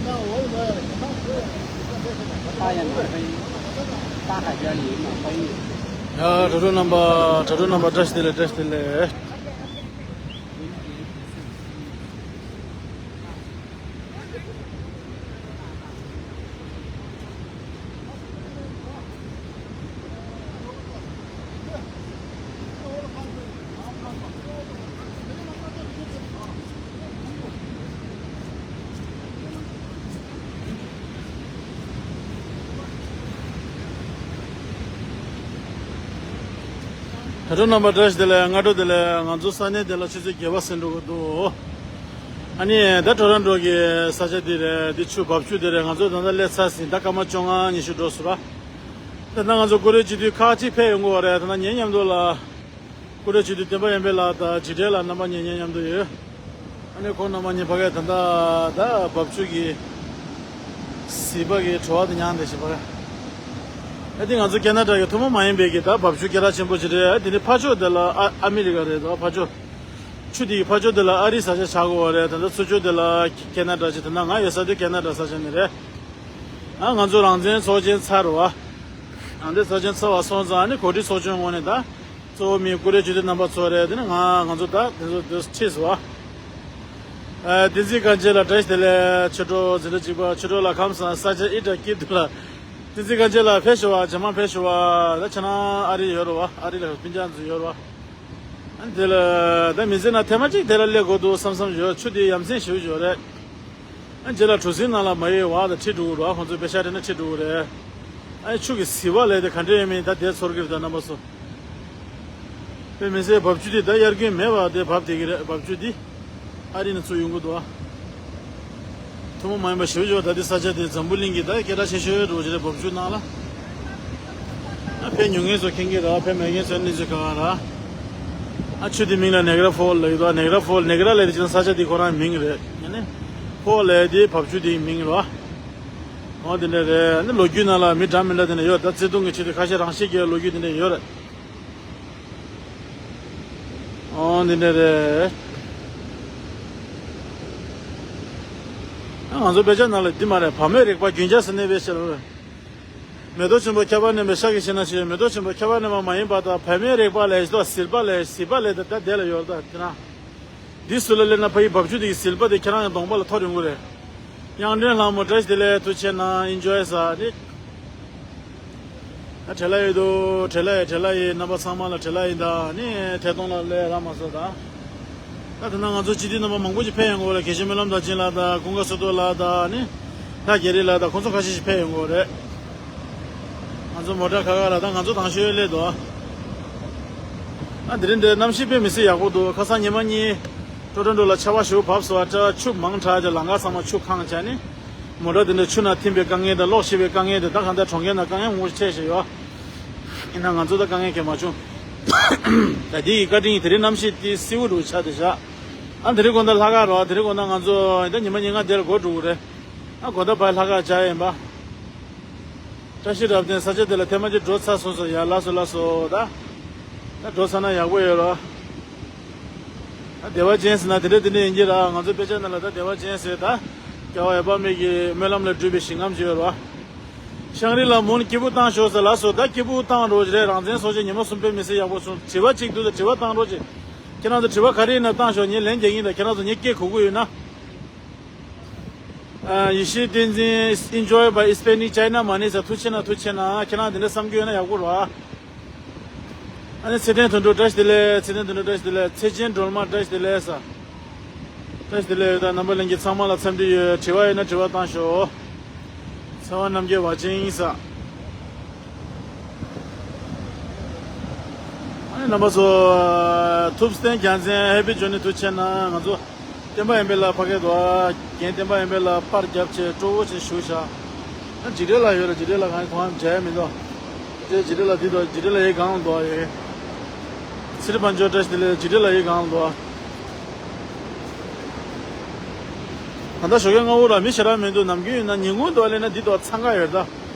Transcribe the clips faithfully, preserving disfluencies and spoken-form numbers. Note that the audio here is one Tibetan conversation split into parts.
ཡ། གྲྭ་གྲོགས་རྣམ་པ། གྲྭ་གྲོགས་རྣམ་པ། བཀྲ་ཤིས་བདེ་ལེགས། བཀྲ་ཤིས་བདེ་ལེགས། ད་དུང་རྣམ་པ་བཀྲ་ཤིས་བདེ་ལེགས། སྔ་དྲོ་བདེ་ལེགས། ང་ཚོ་ས་གནས་དེ་ལ་ཆུ་ཚོད་བརྒྱད་པ་ཟིན་འགྲོ་གི་འདུག་ཨ་ནི་ད་ཊོ་རོན་ཊོ་གི་ས་ཆ་འདི་རེད། འདི་ཆུ་འབབ་ཆུ་དེ་རེད། ང་ཚོ་ད་ལྟ་སླེབས་ཚར་ཟིན། ད་སྐར་མ་བཅོ་ལྔ་ཉི་ཤུ་འགྲོ་སོང་ར། ད་ལྟ་ང་ཚོ་ཀུ་རེ་སྤྱི་འཐུས་ཁག་ཅིག་ཕེབས་ཡོང་གི་ཡོད་རེད། ད་ལྟ་ངའི་མཉམ་དུ་ལ་ཀུ་རེ་སྤྱི་འཐུས་བསྟན་པ་ཡར་འཕེལ་ལགས་དང་འཇིགས་བྲལ་ལགས་རྣམ་པ་གཉིས་ངའི་མཉམ་དུ་ཡོད། ཨ་ནི་ཁོང་རྣམ་པ་གཉིས་ཕ་གིར་ད་ལྟ་ད་འབབ་ཆུ་གི་ཟིལ་པ་གི་བྲོ་བ་དེ་མྱངས་བསྡད་བཞིན་པ་རེད། ཨ་དེ་ང་ཚོ་ཁེ་ན་ཌ་གི་ཐུན་མོང་མ་ཡིན་པའི་གི་ད་འབབ་ཆུ་སྐད་གྲགས་ཆེན་པོ་ཅིག་རེད། ཨ་དེ་ནི་ཕར་ཕྱོགས་དེ་ལ་ཨ་ཨ་མི་རི་ཀ་རེད། ད་ཕར་ཕྱོགས་ཆུ་དེ་གི་ཕར་ཕྱོགས་དེ་ལ་ཨ་རིའི་ས་ཆ་ཆགས་ཀྱི་ཡོད་རེད། ད་ལྟ་ཚུར་ཕྱོགས་དེ་ལ་ཁེ་ན་ཌ་ཅིག་ད་ལྟ་ང་ཡོད་ས་དེ་ཁེ་ན་ཌ་ས་ཆ་ནས་རེད། ཨ་ང་ཚོ་རང་བཙན་ཚོགས་ཆེན་ཚར་བ། རང་བཙན་ཚོགས་ཆེན་ཚར་བ་སོང་ཙང་ཨ་ནི་གོ་སྒྲིག་ཚོགས་ཆུང་ངོས་ནས་ད། གཙོ་བོ་མི་ཀུ་རེ་སྤྱི་འཐུས་རྣམ་པ་ཚོ་རེད། དེ་ནས་ང་ང་ཚོ་ད་དེ་ཚོ་དེ་ཚོ་ཁྲིད་སོང་བ། ཨ་བསྟན་འཛིན་དཀར་མཛེས་ལགས་བཀྲ་ཤིས་བདེ་ལེགས། ཆོས་གྲོགས་འཛིན་གྲྭ་གཅིག་པ། ཆོས་གྲོགས་ལགས་ཁམས་བཟང་། ས་ཆ་ཨི་ཏྲ་ཀི་ཏུ་ལ། བསྟན་འཛིན་དཀར་མཛེས་ལགས་ཕེབས་ཤོག་བ། རྗེས་མ་ཕེབས་ཤོག་བ། ད་ཁྱེད་རང་ཨ་རི་ཡོད་རེད་བ། ཨ་རི་ལ་སྤུན་ཀྱག་ཚོ་ཡོད་རེད་བ། ཨ་དེ་ལ་ད་མི་ཚེ་ན་ཐེངས་མ་གཅིག་དེ་ལ་སླེབས་དགོས་འདུག་བསམ་བསམ་ཡོད། ཆུ་དེ་ཡ་མཚན་ཞེ་པོ་ཅིག་ཡོད་རེད། ཨ་རྗེས་ལ་གྲུ་གཟིངས་ནང་ལ་མ་ཡོད་བ་དང་ཁྲིད་འགྲོ་གི་རེད། ཁོང་ཚོས་པེ་ཤ་སྤྲད་ན་ཁྲིད་འགྲོ་གི་རེད། ཨ་ཆུ་གི་ཟིལ་པ་ལས་དེ་ག་འདྲ་ཡོད་མིན་ད་དེ་ཚོར་གི་རེད། ད་རྣམ་པ་ཚོ། དཔེ་མི་སྲིད་འབབ་ཆུ་དེ་ད་དབྱར་དགུན་མེད་པ་དེ་འབབ་བསྡད་ཀྱི་རེད། འབབ་ཆུ་དེ་ཨ་རི་ནས་ཚུར་ཡོང་གི་འདུག་ཨ། ཐུན་མོང་མ་ཡིན་པ་ཞེ་པོ་ཅིག་ད་ལྟའི་ས་ཆ་དེ་འཛམ་བུ་གླིང་གི་ད་སྐད་གྲགས་ཆེ་ཤོས་འདྲ་བོ་ཅིག་རེད། འབབ་ཆུ་ནང་ལ། ཨ་ཕེབས་མྱོང་མཁན་ཚོ་མཁྱེན་གྱི་རེད། ཕེབས་མེད་མཁན་ཚོ་གནས་ཚུལ་ག་ག་རེད། ཨ་ཆུ་དེ་མིང་ལ་ནེ་ག་ར་ཕོལ་ལབ་ཀྱི་འདུག་ནེ་ག་ར་ཕོལ། ནེ་ག་ར་ལབ་དེ་ཅིག་ས་ཆ་དེ་ཁོ་རང་མིང་རེད། ཨ་ནི་ཕོལ་ལབ་དེ་འབབ་ཆུ་དེའི་མིང་རེད། འོ་དེ་འདྲ་རེད། ཨ་ནི་ལོ་རྒྱུས་ནང་ལ་མི་འདྲ་མི་འདྲ་དེ་འདྲ་ཡོད། ད་བརྩེ་དུང་གི་ཆེད་དུ་ཁ་ཤས་རང་བཞིན་གྱི་ལོ་རྒྱུས་དེ་འདྲ་ཡོད་རེད། ཨོ་འདི་འདྲ་རེད། ང་ཚོ་དཔེ་ཆ་ནང་ལ་འདི་མ་རེད། བ་མོའི་རིག་པ་རྒྱུན་ཆགས་སུ་གནས་པའི་ཕྱིར། མེ་ཏོག་ཆུན་པོ་ཁྱབ་པ་བསྣན་པའི་ཤ་གི་ཤིང་ན་ཞེས། མེ་ཏོག་ཆུན་པོ་ཁྱབ་པ་བསྣན་པ་མ་ཡིན་པ་དང་། བ་མོའི་རིག་པ་ལས་ཞེས་དང་། ཟིལ་པ་ལས། ཟིལ་པ་ལས་ད་ལྟ་དེ་ལ་ཡོད་ད་དེ་ན། འདི་སུ་ལ་སླེབས་ན་ཕ་གི་འབབ་ཆུ་དེ་གི་ཟིལ་པ་དེ་ཁྱེད་རང་གི་གདོང་པ་ལ་ཐོར་ཡོང་གི་རེད། དབྱངས་སྒྲོན་ལྷ་མོ་བཀྲ་ཤིས་བདེ་ལེགས། ཐུགས་རྗེ་གནང་། ཨེན་ཇོའི་ཟེར་ནི། ད་བྲེལ་བ་ཡོད་དོ། བྲེལ་བ་ཡིན། བྲེལ་བ་ཡིན། རྣམ་པ་ཚང་མ་ལ་བྲེལ་བ་ཡིན། ད་ནི་ཐད་གཏོང་ལ་སླེབས་ར་མ་སོང་ད། ད་དེ་ན་ང་ཚོ་སྤྱི་འཐུས་རྣམ་པ་མང་པོ་ཞིག་ཕེབས་ཡོང་གི་ཡོད་རེད། དགེ་བཤེས་སྨོན་ལམ་དར་ཆེན་ལགས་དང་། ཀུན་དགའ་བསོད་རྡོར་ལགས་དང་ནི། ད་རྒྱ་རི་ལགས་དང་། ཁོང་ཚོ་ཁ་ཤས་ཤིག་ཕེབས་ཡོང་གི་ཡོད་རེད། ང་ཚོ་མོ་ཊ་ཁ་ཁ་ལ་ད་ང་ཚོ་དང་ཤོས་སླེབས་འདུག་ཨ་དེ་རིང་འདིར་གནམ་གཤིས་དཔེ་མི་སྲིད་ཡག་པོ་འདུག་ཁ་སང་ཉི་མ་གཉིས་ཊོ་རོན་ཊོ་ལ་ཆར་པ་ཞེ་པོ་བབས་སོང་བ། ཆུ་མང་དྲགས་ཀྱང་ལམ་ཁ་ཚང་མ་ཆུ་གང་བྱས་ནི། མོ་ཊ་དེ་འདྲ་ཆུ་ནང་ཐིམ་པའི་དཀའ་ངལ་དང་གློག་ཤེག་པའི་དཀའ་ངལ་དང་། ད་གང་ལྟར་གྲོང་ཁྱེར་ནང་དཀའ་ངལ་མང་པོ་ཞིག་འཕྲད་བཞིན་ཡོད། ཡིན་ན་ང་ཚོ་ད་དཀའ་ངལ་གང་ཡང་མ་བྱུང་། ད་འདི་ཡི་བཀའ་དྲིན་གྱིས་དེ་རིང་གནམ་གཤིས་དེ་བསིལ་པོ་འདྲ་བོ་ཆགས་བསྡད་ཤག་ཨ་དེ་རིང་དགོང་དག་ལྷག་དཀར་རོ། དེ་རིང་དགོང་དག་ང་ཚོ་ད་ཉི་མ་ཉིན་ལྔ་དེ་ལ་འགོར་འགྲོ་གི་རེད། ཨ་དགོང་དག་ཕར་ལྷག་དཀར་བྱ་ཡིན་པ། བཀྲ་ཤིས་རབ་བརྟན། ས་ཆ་དེ་ལ་ཐེངས་མ་གཅིག་འགྲོ་ཚར་སོང་ཟེར། ཡ་ལགས་སོ་ལགས་སོ། ད་ད་འགྲོ་ཚར་ན་ཡག་པོ་ཡོད་རོ། ད་བདེ་བ་ཅན་ཟེར་ན་དེ་འདྲ་དེ་འདྲ་ཡིན་གྱི་ར། ང་ཚོ་དཔེ་ཆ་ནང་ལ་ད་བདེ་བ་ཅན་ཟེར། ད་རྒྱལ་བ་ཡོད་པ་མེད་ཀྱི་སྨོན་ལམ་ལས་གྲུབ་པའི་ཞིང་ཁམས་ཅིག་ཡོད་རོ། ཤང་རི་ལ་མོན་སྐྱིད་པོ་བཏང་ཤོག་ཟེར་ལགས་སོ། ད་སྐྱིད་པོ་བཏང་རོགས་རེད། རང་བཙན་ཚོགས་ཆེན་ཉི་མ་གསུམ་པའི་མི་ཚེ་ཡག་པོ་བྱུང་། དྲི་བ་གཅིག་འདུག་ད་དྲི་བ་བཏང་རོགས་གྱིས། ཁྱེད་རང་ཚོ་དྲི་བ་ག་རེ་ཡིན་ན་བཏང་ཤོག་ངས་ལན་རྒྱག་གི་ཡིན། ད་ཁྱེད་རང་ཚོ་ངའི་སྐད་གོ་གི་ཡོད་ན། ཨ་ཡེ་ཤེས་བསྟན་འཛིན། Enjoy by spending China money ཟེར། ཐུགས་རྗེ་གནང་། ཐུགས་རྗེ་གནང་། ཁྱེད་རང་དེ་འདྲ་བསམ་གྱི་ཡོད་ན་ཡག་པོ་རེད། ཨ་ནི་ཚེ་བརྟན་དོན་གྲུབ་བཀྲ་ཤིས་བདེ་ལེགས། ཚེ་བརྟན་དོན་གྲུབ་བཀྲ་ཤིས་བདེ་ལེགས། ཚེ་ཆེན་སྒྲོལ་མ་བཀྲ་ཤིས་བདེ་ལེགས་ཟེར། བཀྲ་ཤིས་བདེ་ལེགས་ཡོད། ད་རྣམ་པ་ལྷན་རྒྱས་ཚང་མ་ལ་འཚམས་འདྲི་ཡོད། དྲི་བ་ཡོད་ན་དྲི་བ་བཏང་ཤོག་ཚེ་དབང་རྣམ་རྒྱལ་བ་ཅན་ཡིན་ས། ཨ་ནི་རྣམ་པ་ཚོ། ཐུབ་བསྟན་རྒྱལ་མཚན། Happy Journey། ཐུགས་རྗེ་གནང་། ང་ཚོ་བསྟན་པ་ཡར་འཕེལ་ལགས་ཕ་གིར་འདུག་རྒན་བསྟན་པ་ཡར་འཕེལ་ལགས་པར་རྒྱབ་བྱས་སྤྲོ་བོ་བྱས་བཞུགས་ཤག་ཨ་འཇིགས་བྲལ་ལགས་ཡོད་རེད། འཇིགས་བྲལ་ལགས་གང་མཐོང་མཇལ་མི་འདུག་ཅེས་འཇིགས་བྲལ་ལགས་འདི་འདུག་འཇིགས་བྲལ་ལགས་ཡའི་སྒང་ལ་འདུག་ཡ། ཚེ་རིང་དཔལ་འབྱོར་བཀྲ་ཤིས་བདེ་ལེགས། འཇིགས་བྲལ་ལགས་ཡའི་སྒང་ལ་འདུག་ད་ལྟ་ཞོགས་ཀས་སྔ་པོ་ར་མི་ཞེ་དྲག་མི་འདུག་ནམ་རྒྱུན་ཡིན་ན་ཉིན་གུང་འདུག་ལས་ན་འདི་འདུག་འཚང་ཁ་ཡོད་རེད། ད་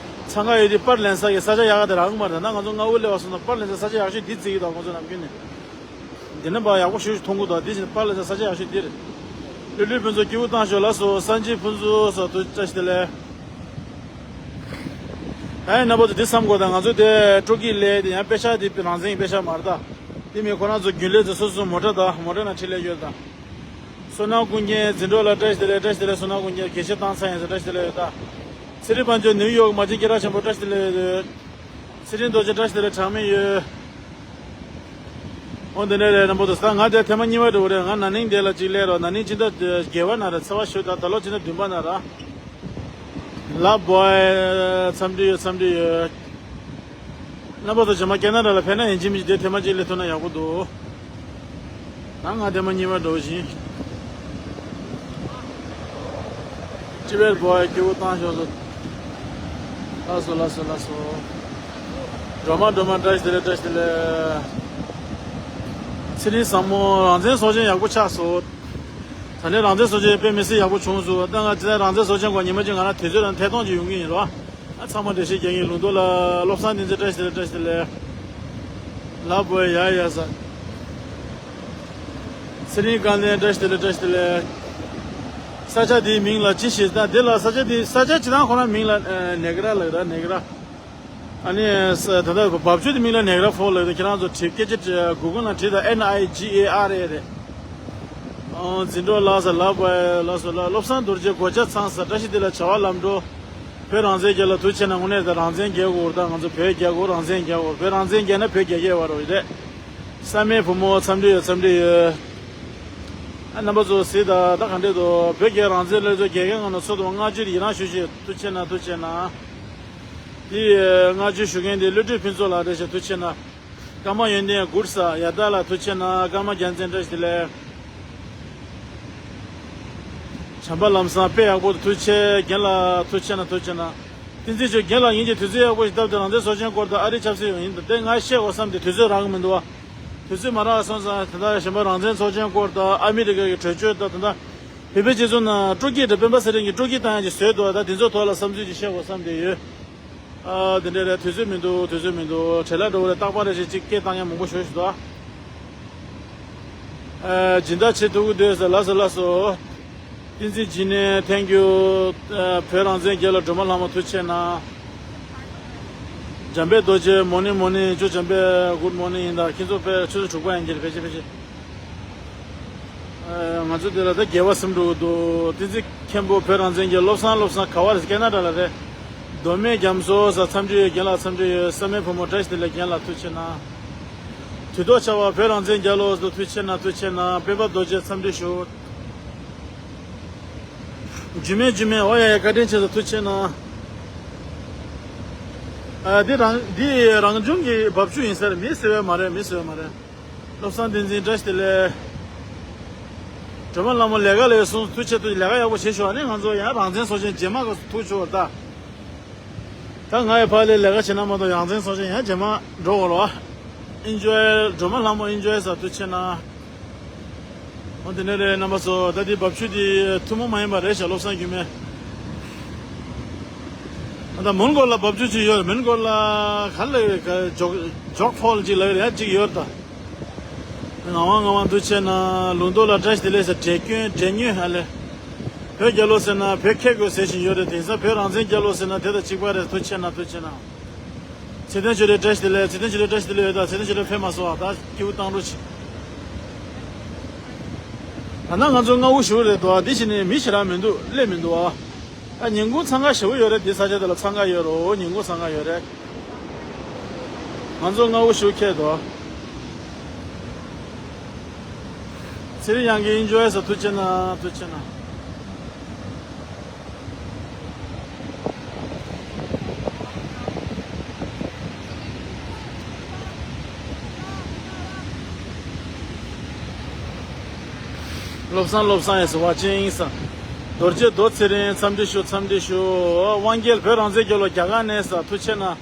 འཚང་ཁ་ཡོད་དེ་པར་ལེན་ས་གི་ས་ཆ་ཡག་ག་དེ་རག་གི་མ་རེད། ད་ང་ཚོ་སྔ་པོ་སླེབས་པ་སོང་ཙང་པར་ལེན་ས་ས་ཆ་ཡག་ཤོས་འདི་བརྩི་གི་འདུག་ང་ཚོ་ནམ་རྒྱུན་ནས། འདི་ནས་ཕར་ཡག་པོ་ཞེ་པོ་ཞིག་མཐོང་གི་འདུག་འདི་བཞིན་པར་ལེན་ས་ས་ཆ་ཡག་ཤོས་འདི་རེད། ལུས་ལུས་ཕུན་ཚོགས་སྐྱིད་པོ་བཏང་ཤོག་ལགས་སོ། སངས་རྒྱས་ཕུན་ཚོགས་ས་ཐུ་བཀྲ་ཤིས་བདེ་ལེགས། ད་ཡིན་ན་པོ་ཚོ་འདི་བསམ་དགོས། ད་ང་ཚོ་དེ་སྤྲོ་སྐྱིད་ལས་དེ་ཡང་དཔེ་ཆ་དེ་རང་བཙན་གྱི་དཔེ་ཆ་མ་རེད་ད། དེ་མིན་ཁོ་རང་ཚོ་རྒྱུན་ལས་ཚོ་སོ་སོ་མོ་ཊ་དང་མོ་ཊ་ནང་ཁྲིད་ལས་ཡོད་ད། བསོད་ནམས་ཀུན་མཁྱེན་འཛིན་གྲོགས་ལ་བཀྲ་ཤིས་བདེ་ལེགས། བཀྲ་ཤིས་བདེ་ལེགས། བསོད་ནམས་ཀུན་མཁྱེན་དགེ་བཤེས་བཏང་ཚར་ཡིན་ཟེར། བཀྲ་ཤིས་བདེ་ལེགས་ཡོད་ད། ཚེ་རིང་དཔལ་འབྱོར་ནིའུ་ཡོག་མ་བྱན་སྐད་གྲགས་ཆེན་པོ་བཀྲ་ཤིས་བདེ་ལེགས་ཡོད། ཚེ་རིང་རྡོ་རྗེ་བཀྲ་ཤིས་བདེ་ལེགས་གྲངས་མེད་ཡོད། འོ་འདི་འདྲ་རེད་རྣམ་པ་ཚོ། ད་ང་དེ་ཐེངས་མ་གཉིས་པ་འགྲོ་གི་རེད། ང་ན་ནིང་དེ་ལ་གཅིག་སླེབས་རོགས། ན་ནིང་སྤྱི་ཟླ་བརྒྱད་པ་ན་རེད། ཚེས་པ་ཞུ་ད། ད་ལོ་སྤྱི་ཟླ་བདུན་པ་ན་ར། ལབ་བོའི་འཚམས་འདྲི་ཡོད། འཚམས་འདྲི་ཡོད། རྣམ་པ་ཚོ་རྗེས་མ་ཁེ་ན་ཌ་ལ་ཕེབས་ན་ཡིན་གཅིག་མིན་གཅིག་དེ་ཐེངས་མ་གཅིག་སླེབས་ཐུབ་ན་ཡག་པོ་འདུག་ད་ང་དེ་མ་གཉིས་པ་འགྲོ་བཞིན། ཅི་བེར་བོའི་སྐྱིད་པོ་བཏང་ཤོག་ཟེར། ལགས་སོ་ལགས་སོ་ལགས་སོ། སྒྲོལ་མ་སྒྲོལ་མ་བཀྲ་ཤིས་བདེ་ལེགས། བཀྲ་ཤིས་བདེ་ལེགས། ཚེ་རིང་བཟང་མོ་རང་བཙན་ཚོགས་ཆེན་ཡག་པོ་ཆགས་སོང་། ད་ལན་རང་བཙན་ཚོགས་ཆེན་དཔེ་མི་སྲིད་ཡག་པོ་བྱུང་སོང་། ད་ང་ཇི་ལྟར་རང་བཙན་ཚོགས་ཆེན་སྐོར་ཉི་མ་གཅིག་ང་རང་དུས་ཚོད་རང་ཐད་གཏོང་ཅིག་ཡོང་གི་ཡིན་རོ། ཨ་ཚང་མ་འགྲེལ་བཤད་རྒྱག་གིན། ལུང་རྟོགས་ལ་བློ་བཟང་བསྟན་འཛིན་བཀྲ་ཤིས་བདེ་ལེགས། བཀྲ་ཤིས་བདེ་ལེགས། ལབ་བོ་ཡ་ཡ་ས། ཚེ་རིང་དཀར་ལྡན་བཀྲ་ཤིས་བདེ་ལེགས། བཀྲ་ཤིས་བདེ་ལེགས། ས་ཆ་འདིའི་མིང་ལ་ཅི་ཞེས། ད་འདི་ལ་ས་ཆ་འདི་ས་ཆ་སྤྱི་བཏང་ཁོ་རང་མིང་ལ་ཨ་ནེ་ག་ར་ལབ་ར། ནེ་ག་ར། ཨ་ནི་ས་ད་ལྟ་བབ་ཆུ་དེ་མིང་ལ་ནེ་ག་ར་ཕོ་ལབ་ཡོད། ཁྱེད་རང་ཚོ་བྲིས་སྐད་ཆ་Google་ནང་བྲིས་དང་། N I G A R A་རེད། ཨོ་འཛིན་གྲོགས་ལགས་ས། ལབ་བོ་ཡ་ལགས་སོ་ལགས། བློ་བཟང་རྡོ་རྗེ་སྒོ་ལྕགས་ཚང་ས། བཀྲ་ཤིས་བདེ་ལེགས། བྱ་བ་ལམ་འགྲོ། བོད་རང་བཙན་རྒྱལ་ལ་ཐུགས་ཆེ་གནང་། དངོས་གནས་ད་རང་བཙན་རྒྱལ་དགོས་རེད། ད་ང་ཚོ་བོད་རྒྱལ་དགོས། རང་བཙན་རྒྱལ་ན་བོད་རྒྱལ་རྒྱལ་བ་རེད་དེ། བསམ་མེད་བུ་མོ་འཚམས་འདྲི་ཡོད། འཚམས་འདྲི་ཡོད། ཨ་རྣམ་པ་ཚོ་གཟིགས་དང་། ད་ག་འདྲས་འདུག་བོད་རྒྱལ་རང་བཙན་སླར་གསོ་རྒྱལ་ཁའི་ངང་ནས་འཚོ་ཐུབ་པར་བསྔགས་བརྗོད་ཡི་རང་ཞུ་ཞེས། ཐུགས་ཆེ་གནང་། ཐུགས་ཆེ་གནང་། དེ་བསྔགས་བརྗོད་ཞུ་མཁན་དེ་བློ་གྲོས་ཕུན་ཚོགས་ལགས་རེད་ཤག་ཐུགས་ཆེ་གནང་། ཀརྨ་ཡོན་ཏན་གུར་ས་ཡ་ད་ལ་ཐུགས་ཆེ་གནང་། ཀརྨ་རྒྱལ་མཚན་བཀྲ་ཤིས་བདེ་ལེགས། བྱམས་པ་ལམ་བཟང་དཔེ་ཡག་པོ། ཐུགས་ཆེ་རྒན་ལགས། ཐུགས་ཆེ་གནང་། ཐུགས་ཆེ་གནང་། བསྟན་འཛིན་ཆོས་རྒན་ལགས། ཉིན་གྱི་དུས་ཚོད་ཡག་པོ་ཞིག་བཏབ་སྟེ་རང་བཙན་ཚོགས་ཆེན་སྐོར་དང་ཨ་རིའི་ཆབ་སྲིད་ཡང་ཡིན་དང་། དེ་ང་བཤད་དགོས་བསམ་སྟེ་དུས་ཚོད་རག་གི་མི་འདུག་བ། དུས་ཚོད་མ་རག་སོང་ཙང་། ད་ལྟ་གཞན་པ་རང་བཙན་ཚོགས་ཆེན་སྐོར་དང་ཨ་མི་རི་ཀ་གི་གྲོས་ཆོད་དང་། ད་ལྟ་བོད་པའི་སྤྱི་ཚོགས་ནང་སྤྲོ་སྐྱིད་དང་སྤེན་པ་ཚེ་རིང་གིས་སྤྲོ་སྐྱིད་བཏང་ཡག་ཅིག་བཟོས་འདུག་བ། ད་དེ་ཚོའི་ཐོག་ལ་བསམ་ཚུལ་ཅིག་བཤད་དགོས་བསམ་སྟེ་ཡོད། ཨ། དེ་འདྲ་རེད། དུས་ཚོད་མི་འདུག་དུས་ཚོད་མི་འདུག་བྲེལ་བ་འགྲོ་གི་རེད། རྟག་པར་རེ་བཞིན་གཅིག་སྐད་བཏང་ཡག་མང་པོ་ཞེ་པོ་ཞིག་འདུག་ཨ། ཨ། སྦྱིན་བདག་བྱེད་ཐུབ་ཀྱི་འདུག་ཟེར། ལགས་སོ་ལགས་སོ། བསྟན་འཛིན་འཇིགས་མེད། Thank you། ཨ། བོད་རང་བཙན་རྒྱལ་ལ་སྒྲོལ་མ་ལྷ་མོ་ཐུགས་ཆེ་གནང་། འཇམ་དཔལ་རྡོ་རྗེ། Morning, morning། ཇོ་འཇམ་དཔལ། Good morning་ཡིན་ད། ཁྱེད་ཚོ་དཔེ་ཆུ་ཚོད་དྲུག་པ་ཡིན་གྱི་རེད། ཕལ་ཆེར་ཕལ་ཆེར། ཨ། ང་ཚོ་འདི་ལ་ད་རྒྱལ་བ་སེམས་འགྲོ་གི་འདུག་བསྟན་འཛིན་མཁན་པོ། བོད་རང་བཙན་རྒྱལ། བློ་བཟང་བློ་བཟང་ག་བ་རེད། ཁེ་ན་ཌ་ལ་རེད། མདོ་སྨད་རྒྱ་མཚོ་ས། འཚམས་འདྲི་ཡོད། རྒན་ལགས་འཚམས་འདྲི་ཡོད། བསམ་མེད་བུ་མོ་བཀྲ་ཤིས་བདེ་ལེགས། རྒན་ལགས་ཐུགས་ཆེ་གནང་། དུས་ཐོག་ཆར་པ། བོད་རང་བཙན་རྒྱལ་ལོ། ཐུགས་ཆེ་གནང་། ཐུགས་ཆེ་གནང་། སྤེན་པ་རྡོ་རྗེ་འཚམས་འདྲི་ཞུ། རྒྱུས་མེད་རྒྱུས་མེད། ཨོ་ཡ་ཡ། བཀའ་དྲིན་ཆེ་ཟེར། ཐུགས་ཆེ་གནང་། ཨ། འདི་རང་འདི་རང་བྱུང་གི་བབ་ཆུ་ཡིན་ས་རེད། མི་བཟོས་པ་མ་རེད། མི་བཟོས་པ་མ་རེད། བློ་བཟང་བསྟན་འཛིན་བཀྲ་ཤིས་བདེ་ལེགས། སྒྲོལ་མ་ལྷ་མོ་ལས་ཀ་ལས་སོང་། ཐུགས་ཆེ། ཐུགས་ཆེ། ལས་ཀ་ཡག་པོ་བྱེད་ཤོག་ཨ་ནི་ང་ཚོ་ཡང་རང་བཙན་ཚོགས་ཆེན་རྗེས་མ་ག་ཐུག་ཆོག་ད། ད་ང་ཡི་ཕ་ལས་ལས་ཀ་བྱེད་ན་མ་གཏོགས་རང་བཙན་ཚོགས་ཆེན་ཡང་རྗེས་མ་འགྲོ་དགོས་རེད་བ། Enjoy། སྒྲོལ་མ་ལྷ་མོ་enjoy་ཟེར། ཐུགས་ཆེ་གནང་། འོ་དེ་ནས་རེད་རྣམ་པ་ཚོ། ད་འདི་བབ་ཆུ་འདི་ཐུན་མོང་མ་ཡིན་པ་རེད་ཤག་བློ་བཟང་རྒྱུད་སྨད། ད་མོན་གྷོ་ལ་བབ་ཆུ་ཅིག་ཡོད། མོན་གྷོ་ལ་ག་ལ་ག་ཇོག་ཇོག་ཕོལ་ཅིག་ལབ་ཡ་ཅིག་ཡོད་ད། ངག་དབང་ངག་དབང་ཐུགས་ཆེ་གནང་། ལུང་རྟོགས་ལ་བཀྲ་ཤིས་བདེ་ལེགས་ཟེར། བགྲེས་སྐྱོན་བགྲེས་སྐྱོན་ཧ་ལས། བོད་རྒྱལ་ལོ་ཟེར་ན་བོད་ཁེ་དགོས་ཟེར་བཞིན་ཡོད་རེད། དེང་སང་བོད་རང་བཙན་རྒྱལ་ལོ་ཟེར་ན་དེ་དང་གཅིག་པ་རེད། ཐུགས་ཆེ་གནང་། ཐུགས་ཆེ་གནང་། ཚེ་བརྟན་ཆོས་སྒྲོན་བཀྲ་ཤིས་བདེ་ལེགས། ཚེ་བརྟན་ཆོས་སྒྲོན་བཀྲ་ཤིས་བདེ་ལེགས་ཡོད་ད། ཚེ་བརྟན་ཆོས་སྒྲོན་ཕེབས་མ་སོང་བ། ད་སྐྱིད་པོ་བཏང་རོགས་བྱེད། ད་ནང་ང་ཚོ་སྔ་པོ་ཞེ་པོ་རེད་དོ། འདི་བྱས་ནས་མི་ཞེ་དྲག་མི་འདུག་སླེབས་མི་འདུག་ཨ། ད་ཉིན་གུང་འཚང་ཁ་ཞེ་པོ་ཡོད་རེད། འདི་ས་ཆ་དེ་ལ་འཚང་ཁ་ཡོད་རེད། ཉིན་གུང་འཚང་ཁ་ཡོད་རེད། ང་ཚོ་སྔ་པོ་ཞེ་པོ་ཁེལ་དོ། ཚེ་རིང་དབྱངས་སྐྱིད་enjoy་ཟེར། ཐུགས་ཆེ་གནང་། ཐུགས་ཆེ་གནང་། བློ་བཟང་བློ་བཟང་ཡིན་ཟེར། བ་ཅན་ཡིན་ཟེར། རྡོ་རྗེ་རྡོ་ཚེ་རིང་འཚམས་འདྲི་ཞུ། འཚམས་འདྲི་ཞུ། དབང་རྒྱལ་བོད་རང་བཙན་རྒྱལ་ལོ་རྒྱ་གར་ནས་ཟེར། ཐུགས་ཆེ་གནང་།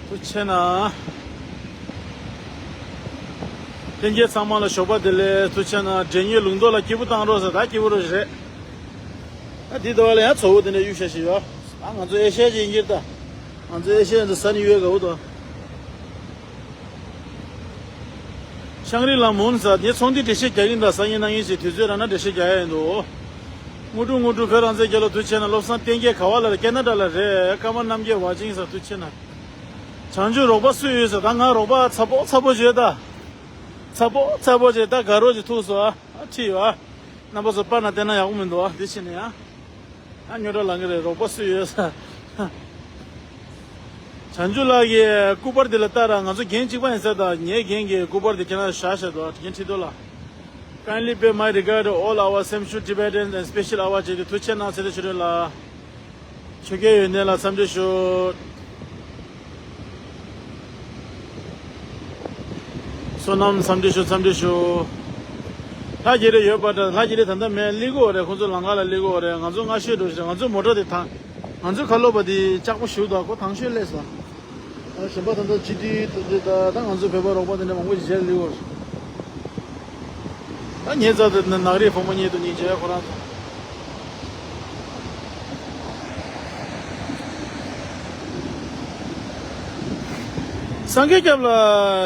ཐུགས་ཆེ་གནང་། ལྷན་རྒྱས་ཚང་མ་ལ་ཞོགས་པ་བདེ་ལེགས། ཐུགས་ཆེ་གནང་། བགྲེས་གཉེན་ལུང་རྟོགས་ལ་སྐྱིད་པོ་བཏང་རོགས་ཟེར། ད་སྐྱིད་པོ་རོགས་རེད། ད་འདི་ཟླ་བ་ལ་ཡང་ཚོགས་དེ་འདྲ་གཡུག་བཞག་བཞིན་ཡོད། ད་ང་ཚོ་ཨེ་ཤ་ཡ་ཅིག་ཡིན་གྱི་རེད་ད། ང་ཚོ་ཨེ་ཤ་ཡ་ཚོ་ས་ནས་གཡུག་དགའ་བོ་དང་། ཤང་རི་ལ་མུན་ཟེར་ངས་ཚོང་འདུས་འགྲེལ་བཤད་རྒྱག་གིན་ད་སང་ཉིན་གནངས་ཉིན་ཞིག་དུས་ཚོད་རག་ན་འགྲེལ་བཤད་རྒྱག་ཡ་ཡིན་འདུག་དངོས་གྲུབ་དངོས་གྲུབ་བོད་རང་བཙན་རྒྱལ་ལོ་ཐུགས་ཆེ་གནང་། བློ་བཟང་བསྟན་རྒྱལ་ག་བ་ལ་རེད། ཀེ་ན་ཌ་ལ་རེད། ཀརྨ་རྣམ་རྒྱལ་ཝ་ཅིང་ཟེར་ཐུགས་ཆེ་གནང་། བྱང་ཆུབ་རོགས་པ་སུ་ཡོད་ཟེར། ད་ང་རོགས་པ་ཚ་པོ་ཚ་པོ་བྱོས་ད། ཚ་པོ་ཚ་པོ་བྱོས་ད། དགའ་རོགས་ཀྱི་ཐུགས་སུ་ཨ་ཁྲིད་ཡོད་ཨ། རྣམ་པ་ཚོ་པར་ན་བལྟས་ན་ཡག་པོ་མི་འདུག་ཨ། འདི་ཕྱིན་ནས་ཡང་། ཨ་ཉོ་གྲ་ལང་གི་རེད། རོགས་པ་སུ་ཡོད་ས། བྱང་ཆུབ་ལགས་ཀྱི་སྐུ་པར་འདི་ལ་ལྟ་ར། ང་ཚོ་འགན་གཅིག་པ་ཡིན་ས་དང་ངའི་འགན་གྱི་སྐུ་པར་འདི་ཁྱེད་རང་བཞག་བཞག་འདུག་འགན་འཁྲི་འདུག་ལ། Kindly pay my regard to all our Semshu Tibetans and special our བྱས་ཏེ་ཐུགས་ཆེ་གནང་ཟེར་ཏེ་ཆོས་སྒྲོན་ལགས། ཆོས་རྒྱལ་ཡོན་ཏན་ལགས་འཚམས་འདྲི་ཞུ། བསོད་ནམས་འཚམས་འདྲི་ཞུ། འཚམས་འདྲི་ཞུ། ལྷ་རྒྱལ་རི་ཡོད་པ་འདྲ། ལྷ་རྒྱལ་རི་ད་ལྟ་མེད། སླེབས་ཀྱི་ཡོད་རེད། ཁོང་ཚོ་ལམ་ཁ་ལ་སླེབས་ཀྱི་ཡོད་རེད། ང་ཚོ་སྔ་ཤོས་འགྲོ་ཞིག་ང་ཚོའི་མོ་ཊ་དེ་དང་། ང་ཚོའི་ཁ་ལོ་པ་དེ་ལྕགས་པོ་ཞིག་འདུག་ཁོ་དང་ཤོས་སླེབས་སོང་། ཨ་གཞན་པ་ད་ལྟ་ཅི་ཏི་ཏི་ཏི་ད་ད་ང་ཚོའི་བོད་པ་རོགས་པ་དེ་འདྲ་མང་པོ་ཞིག་མཇལ་སླེབས་ཀྱི་ཡོད་རེད། ད་ངའི་རྩ་དེ་ནག་རིགས་བུ་མོ་གཉིས་འདུག་གཉིས་མཇལ་ཁོ་རང་ཚོ། སངས་རྒྱས་སྐྱབས་ལ་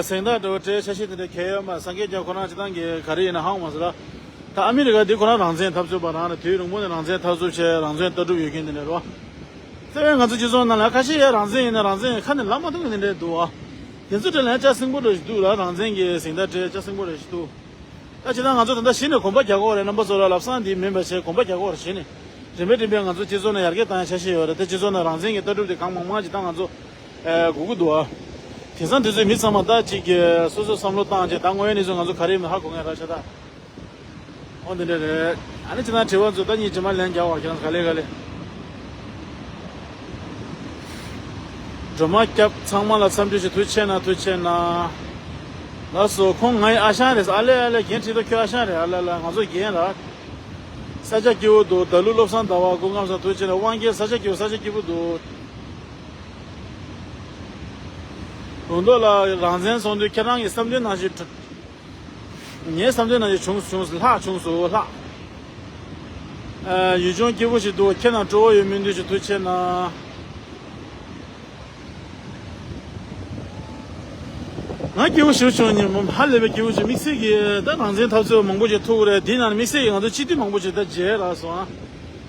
གཟེངས་རྟགས་འདྲ་བོ་སྤྲད་འཆར་གཞི་དེ་འདྲ་གལ་ཡོད་མ། སངས་རྒྱས་སྐྱབས་ཁོ་རང་སྤྱིར་བཏང་གི་ག་རེ་ཡིན་ན་ཧང་མ་སོང་ལ། ད་ཨ་མི་རི་ཀ་འདི་ཁོ་རང་རང་བཙན་འཐབ་རྩོད་པ་རང་རེད། དུས་རིང་པོ་ནས་རང་བཙན་འཐབ་རྩོད་བྱས། རང་བཙན་ལྟ་གྲུབ་ཡོད་མཁན་དེ་འདྲ་རེད་བ། དེ་བས་ང་ཚོ་སྤྱི་ཚོགས་ནང་ལ་ཁ་ཤས་ཡ་རང་བཙན་ཡིན་ན་རང་བཙན་ཡིན་ཁ་ནས་ལབ་མ་ཐུབ་མཁན་དེ་འདྲ་འདུག་བ། དེ་ཚོ་དེ་ལ་ཡང་ལྕགས་སྲིན་པོ་འདྲ་ཞིག་འདུག་ལ། རང་བཙན་གྱི་གཟེངས་རྟགས་སྤྲད་ལྕགས་སྲིན་པོ་འདྲ་ཞིག་འདུག་ད་ཇི་ལྟར་ང་ཚོ་ད་ལྟ་གཞི་ནས་གོམ་པ་རྒྱག་དགོས་རེད། རྣམ་པ་ཚོ་ལ་ལབ་སང་འདི་མིན་པ་བྱས་གོམ་པ་རྒྱག་དགོས་རེད། གཞི་ནས་རིམ་པས་རིམ་པས་ང་ཚོ་སྤྱི་ཚོགས་ནང་ཡར་རྒྱས་བཏང་ཡ་འཆར་གཞི་ཡོད་རེད། དེ་སྤྱི་ཚོགས་ནང་རང་བཙན་གྱི་ལྟ་གྲུབ་དེ་གང་མང་མང་ཅིག་ད་ང་ཚོ་ཨེ་དགོས་ཀྱི་འདུག་ཨ། དེང་སང་དུས་ཚོད་མི་ཚང་མ་ད་ཅིག་གི་སོ་སོ་བསམ་བློ་བཏང་བྱས་ད་དངོས་ཡོད་གནས་ཚུལ་ང་ཚོ་ག་རེ་ཡིན་མིན་ཧ་གོ་མཁན་ར་ཆགས་ད། འོ་འདི་འདྲ་རེད། ཨ་ནི་ཅི་ན་དྲི་བ་ཚོ་ད་ཉིད་རྗེས་མ་ལན་རྒྱག་བ་ཁྱེད་རང་ག་ལེ་ག་ལེ། སྒྲོལ་མ་སྐྱབས་ཚང་མ་ལ་འཚམས་འདྲི་ཞུ། ཐུགས་ཆེ་གནང་། ཐུགས་ཆེ་གནང་། ལགས་སོ། ཁོང་ངའི་ཨ་ཞང་རེད། ཨ་ལེ་ཨ་ལེ་རྒན་ཁྲི་ཏོ་ཁྱོད་ཨ་ཞང་རེད། ཨ་ལ་ལ་ང་ཚོ་རྒན་ར། ས་ཆ་སྐྱིད་པོ་འདུག་ད་ལུ་བློ་བཟང་ཟླ་བ་སྐུ་ཁམས་བཟང་། ཐུགས་ཆེ་གནང་། དབང་རྒྱལ་ས་ཆ་སྐྱིད་པོ། ས་ཆ་སྐྱིད་པོ་འདུག་ལུང་རྟོགས་ལགས་རང་བཙན་ཚོགས་འདུ་ཁྱེད་རང་གི་བསམ་དོན་ནང་བཞིན། ངའི་བསམ་དོན་ནང་བཞིན་བྱུང་བྱུང་ལྷག་བྱུང་སོང་ལྷག་ཨ། ཡུལ་ལྗོངས་སྐྱིད་པོ་ཞིག་འདུག་ཁྱེད་རྣམས་སྤྲོ་བོ་ཡོད་མིན་འདུག་ཞིག་ཐུགས་ཆེ་གནང་། ང་སྐྱིད་པོ་ཞིག་བྱུང་ཉིན་མོ་ཧ་ལས་པའི་སྐྱིད་པོ་ཞིག་དམིགས་བསལ་གྱི་ད་རང་བཙན་འཐབ་རྩོད་མང་པོ་ཞིག་ཐུག་རེད། འདི་ནང་དམིགས་བསལ་གྱི་ང་ཚོ་སྤྱི་འཐུས་མང་པོ་ཞིག་ད་མཇལ་རག་སོང་ཨ།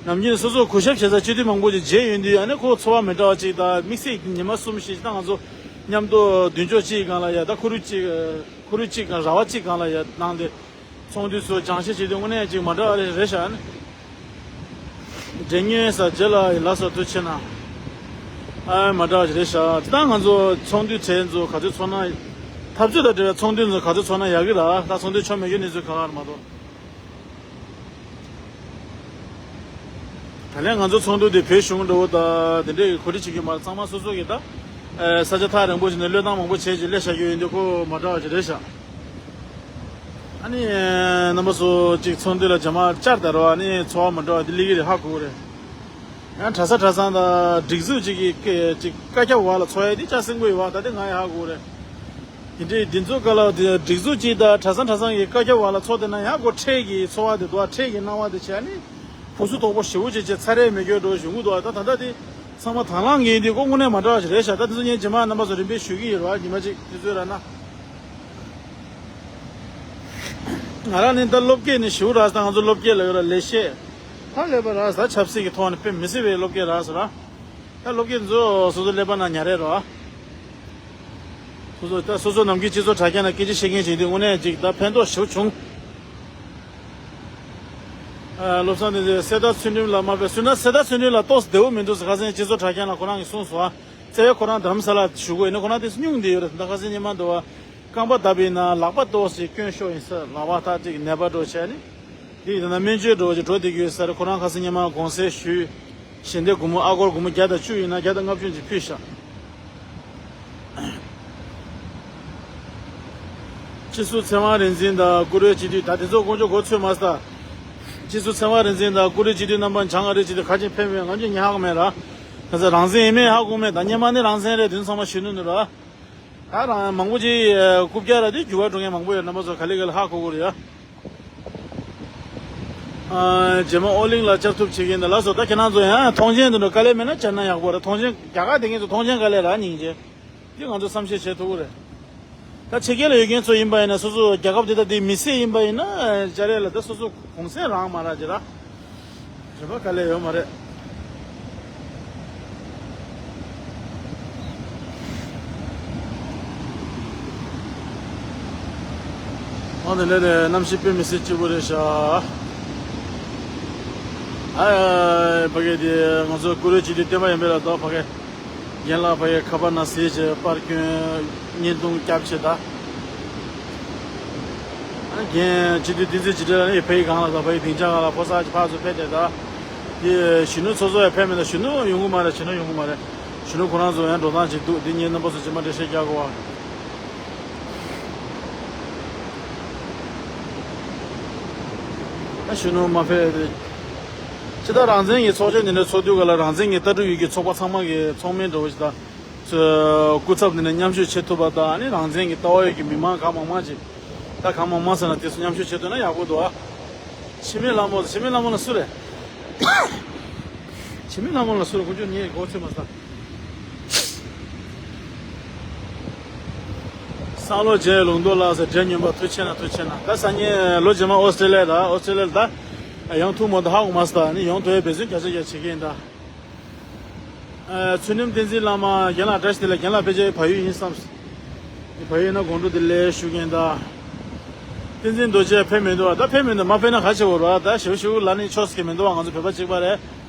ནམ་རྒྱུན་སོ་སོ་གུས་ཞབས་བྱེད་ས་སྤྱི་འཐུས་མང་པོ་ཞིག་མཇལ་ཡོང་དུས་ཨ་ནི་ཁོ་ཚོར་བ་མི་འདྲ་བ་ཅིག་ད་དམིགས་བསལ་ཉི་མ་གསུམ་བཞི་ཞིག་ད་ང་ཚོ་མཉམ་དུ་མདུན་ཅོག་གཅིག་སྒང་ལ་ཡ་ད་ཁོར་ཡུག་གཅིག་ཁོར་ཡུག་གཅིག་སྒང་ར་བ་གཅིག་སྒང་ལ་ཡ་གནང་སྟེ། ཚོགས་འདུ་ཚོ་སྦྱང་བཤད་བྱེད་དུས་དངོས་གནས་ཅིག་མ་འདྲ་བ་རེད་ཤག་ནི། འདྲེ་ཉོན་ས་རྗེ་ལ་ཡི་ལ་སོགས་དུ་ཆེ་ན། ཨ་མ་འདྲ་བ་ཞིག་རེད་ཤག་དེ་ལྟར་ང་ཚོ་ཚོགས་འདུ་གྲས་ཚོ་ག་ཚོད་ཚོགས་ན། འཐབ་རྩོད་དང་འབྲེལ་བའི་ཚོགས་འདུ་ཚོ་ག་ཚོད་ཚོགས་ན་ཡག་གི་ར། ད་ཚོགས་འདུ་ཆོ་མེད་རྒྱུ་གནས་ཚུལ་ག་ག་ར་མ་གཏོགས། ད་ལན་ང་ཚོ་ཚོགས་འདུ་དེ་བོད་གཞུང་འདྲ་བོ་དང་དེ་འདྲའི་གོ་སྒྲིག་བྱེད་ཀྱི་མ་རེད། ཚང་མ་སོ་སོ་གི་ད་ས་ཆ་ཐག་རིང་པོ་ཞིག་ནས་བློས་བཏང་མང་པོ་བྱས་ཀྱི་སླེབས་བཞག་རྒྱུ་ཡིན་དུས་ཁོ་མ་འདྲ་བ་ཞིག་རེད་ཤག་ཨ་ནི་རྣམ་པ་ཚོ་གཅིག་ཚོགས་འདུ་ལ་རྗེས་མ་བཅར་ད་རོགས། ཨ་ནི་ཚོར་བ་མ་འདྲ་བ་དེ་སླེབས་ཀྱི་རེད། ཧ་གོ་གི་རེད། ཡང་གྲྭ་ས་གྲྭ་ཚང་དང་སྒྲིག་འཛུགས་གཅིག་གི་སྐད་ཅིག་བཀའ་ཁྱབ་བ་ལ་ཚོར་ཡ་དེ་ལྕགས་སྲིན་པོ་ཡོད་བ། ད་དེ་ང་ཡང་ཧ་གོ་གི་རེད། དེ་འདྲའི་འདི་ཚོ་ག་ལ་དེ་སྒྲིག་འཛུགས་གཅིག་དང་གྲྭ་ཚང་གྲྭ་ཚང་གི་བཀའ་ཁྱབ་བ་ལ་ཚོར་དེ་ན་ཡང་ཁོ་འཕྲལ་གྱི་ཚོར་བ་དེ་འདུག་ཨ། འཕྲལ་གྱི་སྣང་བ་དེ་བྱས་ནི་ཕུ་སུ་དོག་པོ་ཞེ་པོ་ཅིག་བྱས་ཚར་རེ་མེད་རྒྱུ་འགྲོ་བཞིན་གྱི་འདུག་ཨ། ད་ད་ལྟ་དེ་ཚང་མ་དང་བླངས་ཀྱི་འདི་ཁོ་དངོས་གནས་མ་འདྲ་བ་ཞིག་རེད་ཤག་ད་དེ་ཚོ་ངས་རྗེས་མ་རྣམ་པ་ཚོ་རིམ་པས་ཞུ་གི་ཡོད་རེད་བ། ཉི་མ་གཅིག་དུས་ཚོད་རག་ན། ང་རང་ནི་ད་སློབ་དགེ་ནི་ཞུ་ར་ས། ང་ཚོ་སློབ་དགེ་ལ་ཡོད་ར་ལས་བཤད། ད་ལས་པ་ར་ས་ཆབ་སྲིད་ཀྱི་ཐོག་ནས་དཔེ་མི་སྲིད་པའི་སློབ་དགེ་ར་ས་ར། ད་སློབ་དགེ་ཚོ་སོ་སོ་ཀླད་པ་ནང་ཉར་རེད་ར། སོ་སོ་ད་སོ་སོ་ནམ་རྒྱུན་སྤྱི་ཚོགས་དྲ་རྒྱ་ནང་སྐད་ཆ་བཤད་མཁན་ཞིག་དུས་དངོས་གནས་ཅིག་ད་ཕན་ཐོགས་ཞེ་པོ་བྱུང་། ཨ། བློ་བཟང་དེ་ཚོས་གསེར་རྟ་ཚུལ་ཁྲིམས་ལ་དམའ་བས་སུ་ན་གསེར་རྟ་ཚུལ་ཁྲིམས་ལ་ཏོག་ཙམ་བདེ་བོ་མི་འདུག་ཟེར་ཁ་སང་སྤྱི་ཚོགས་དྲ་རྒྱ་ནང་ཁོ་རང་གིས་གསུངས་སོང་ཨ། བཙལ་བས་ཁོ་རང་རྡ་རམ་ས་ལ་བཞུགས་དགོས་ཡིན་ན་ཁོ་རང་དེ་སུ་སྙུང་བསྡད་ཡོད་རེད། ད་ཁ་སང་ཉི་མ་འདུག་བ། རྐང་པ་བརྡབས་པ་ཡིན་ན་ལག་པ་ཏོག་ཙམ་སྐྱོན་ཤོར་ཡིན་ས། ལག་པ་ཐག་ཅིག་ནད་པ་འགྲོ་བྱས་ནི། འདི་ཡིན་ན་སྨན་བཅོས་འགྲོ་ཅིག་འགྲོ་བསྡད་ཀྱི་ཡོད་ས་རེད། ཁོ་རང་ཁ་སང་ཉི་མ་དགོང་ཟས་ཞུས། ཞལ་འདེབས་སྒོར་མོ་ཨ་སྒོར་སྒོར་མོ་བརྒྱ་དང་བཅུ་ཡིན་ན་བརྒྱ་དང་ལྔ་བཅུ་ཅིག་ཕུལ་ཤག་སྤྱི་ཟུར་ཚེ་དབང་རིག་འཛིན་དང་ཀུ་རེ་སྤྱི་འཐུས་ད་དེ་ཚོ་དཀོན་མཆོག་གོ་ཚོད་མ་ས། སྤྱི་ཟུར་ཚེ་དབང་རིག་འཛིན་དང་ཀུ་རེ་སྤྱི་འཐུས་རྣམ་པ་བྱང་ཨ་རི་སྤྱི་འཐུས་ཁ་ཆེ་ཕེབས་མེད། ང་ཚོ་ཉན་ཧ་གོ་མེད་ར། ད་ཚ་རང་བཙན་ཡིན་མེད་ཧ་གོ་མེད། ད་སྔོན་མ་ནི་རང་བཙན་རེད། དེ་ཚོ་ཚང་མ་ཞུ་ནུས་ནི་ར། ད་རང་མང་པོ་ཅིག་རྐུབ་བཀྱག་ར་དེ་འགྱུར་བ་འགྲོ་མཁན་མང་པོ་ཡོད། རྣམ་པ་ཚོ་ག་ལེ་ག་ལེ་ཧ་གོ་གི་རེད་ཡ། ཨ། རྗེས་མ་ཨོ་གླིང་ལ་བཅར་ཐུབ་བྱེད་ཀྱིན་འདུག་ལགས་སོ། ད་ཁྱེད་རང་ཚོ་ཡང་མཐོང་མཆན་དེ་འདྲ་དཀའ་ལས་མེད་ན་བཅར་ན་ཡག་པོ་རེད། མཐོང་མཆན་རྒྱ་གར་དེ་ངེད་ཚོ་མཐོང་མཆན་དཀའ་ལས་རག་སྙིང་རྗེ། འདི་ང་ཚོ་བསམ་ཤེས་བྱེད་ཐུབ་ཀྱི་རེད། ད་ཕྱི་རྒྱལ་ལ་ཡོད་མཁན་ཚོ་ཡིན་པ་ཡིན་ན། སོ་སོ་རྒྱལ་ཁབ་དེ་དང་དེའི་མི་སེར་ཡིན་པ་ཡིན་ན། ཅ་རེ་ལ་ད་སོ་སོ་གུང་སེང་རང་མ་རག་ཅིག་ར། རེ་བ་ག་ལེ་ཡོད་མ་རེད། ཨ་ནི་ལས་རེད། གནམ་གཤིས་དཔེ་མི་སྲིད་སྐྱིད་པོ་རེད་ཤག་ཨ་ཕ་གི་དེ་ང་ཚོ་ཀུ་རེ་སྤྱི་འཐུས་བསྟན་པ་ཡར་འཕེལ་ལགས་དང་ཕ་གི་རྒན་ལགས། ཕ་གི་ཁ་པར་ནང་ཟས་བྱས་པར་སྐྱོན་བརྙན་ཐུང་བརྒྱབ་བྱས་ད། རྒན་སྤྱི་འཐུས་བསྟན་འཛིན་ཆོས་སྒྲོན་ལགས་ནི་ཕ་གི་སྒང་ལ་ད། ཕ་གི་སྡིངས་ཆ་སྒང་ལ་ཕོ་གསར་གྱི་ཕར་ཚུར་ཕེབས་བསྡད་ད། དེ་གཞོན་ནུ་ཚོ་ཚོ་ཡང་ཕེབས་མེད་ད། གཞོན་ནུ་ཡོང་གི་མ་རེད། གཞོན་ནུ་ཡོང་གི་མ་རེད། གཞོན་ནུ་ཁོ་རང་ཚོ་ཡང་འགྲོ་སྟངས་ཅིག་འདུག་འདི་ངས་རྣམ་པ་ཚོ་རྗེས་མ་འགྲེལ་བཤད་རྒྱག་དགོས་པ། ཨ་གཞོན་ནུ་མ་ཕེབས་ཏེ། སྤྱིར་བཏང་རང་བཙན་གྱི་ཚོགས་ཆེན་འདི་འདྲ་ཚོགས་དུས་ག་ལ་རང་བཙན་གྱི་ལྟ་གྲུབ་ཡོད་ཀྱི་ཚོགས་པ་ཚང་མ་གི་ཚོགས་མི་འདྲ་བོ་ཞིག་དང་། ཚོས་སྐུ་ཚབ་འདི་ནས་མཉམ་ཞུགས་བྱེད་ཐུབ་པ་དང་། ཨ་ནི་རང་བཙན་གྱི་ལྟ་བ་ཡོད་ཀྱི་མི་མང་གང་མང་མང་ཅིག་ད་གང་མང་མང་ཟེར་ན་དེ་ཚོ་མཉམ་ཞུགས་བྱེད་ཐུབ་ན་ཡག་པོ་འདུག་ཨ། འཆི་མེད་ལྷ་མོ། འཆི་མེད་ལྷ་མོ་ལ་སུ་རེད། འཆི་མེད་ལྷ་མོ་ལ་སུ་རེད། དཀོན་མཆོག་ངས་མགོ་ཚོས་མ་ས། སང་ལོ་རྗེ་ལུང་རྟོགས་ལགས་ཟེར། འདྲེ་སྨྱོན་པ། ཐུགས་ཆེ་གནང་། ཐུགས་ཆེ་གནང་། ད་སང་ཉིན་ལོ་རྗེས་མ་ཨོ་སི་ཀྲི་ལི་ཡ་ད། ཨོ་སི་ཀྲི་ལི་ཡ་ད་ཡོང་ཐུབ་མ་ཐུབ་ཧ་གོ་མ་སོང་། ད་ནི་ཡོང་ཐུབ་ཡ་འབད་བརྩོན་བརྒྱ་ཆ་བརྒྱ་བྱེད་ཀྱི་ཡིན་ད། ཨ་ཚུལ་ཁྲིམས་བསྟན་འཛིན་བླ་མ་རྒན་ལགས་བཀྲ་ཤིས་བདེ་ལེགས། རྒན་ལགས་ཕལ་ཆེར་བལ་ཡུལ་ཡིན་བསམ། བལ་ཡུལ་ན་དགོང་དྲོ་བདེ་ལེགས་ཞུ་མཁན་ད། བསྟན་འཛིན་རྡོ་རྗེ་ཕེབས་མི་འདུག་བ། ད་ཕེབས་མི་འདུག་མ་ཕེབས་ན་ག་བྱེད་དགོས་རེད་བ། ད་ཞེ་པོ་ཞེ་པོ་ལབ་ནས་ཆོག་ས་གི་མི་འདུག་བ། ང་ཚོ་བོད་པ་གཅིག་པ་རེད།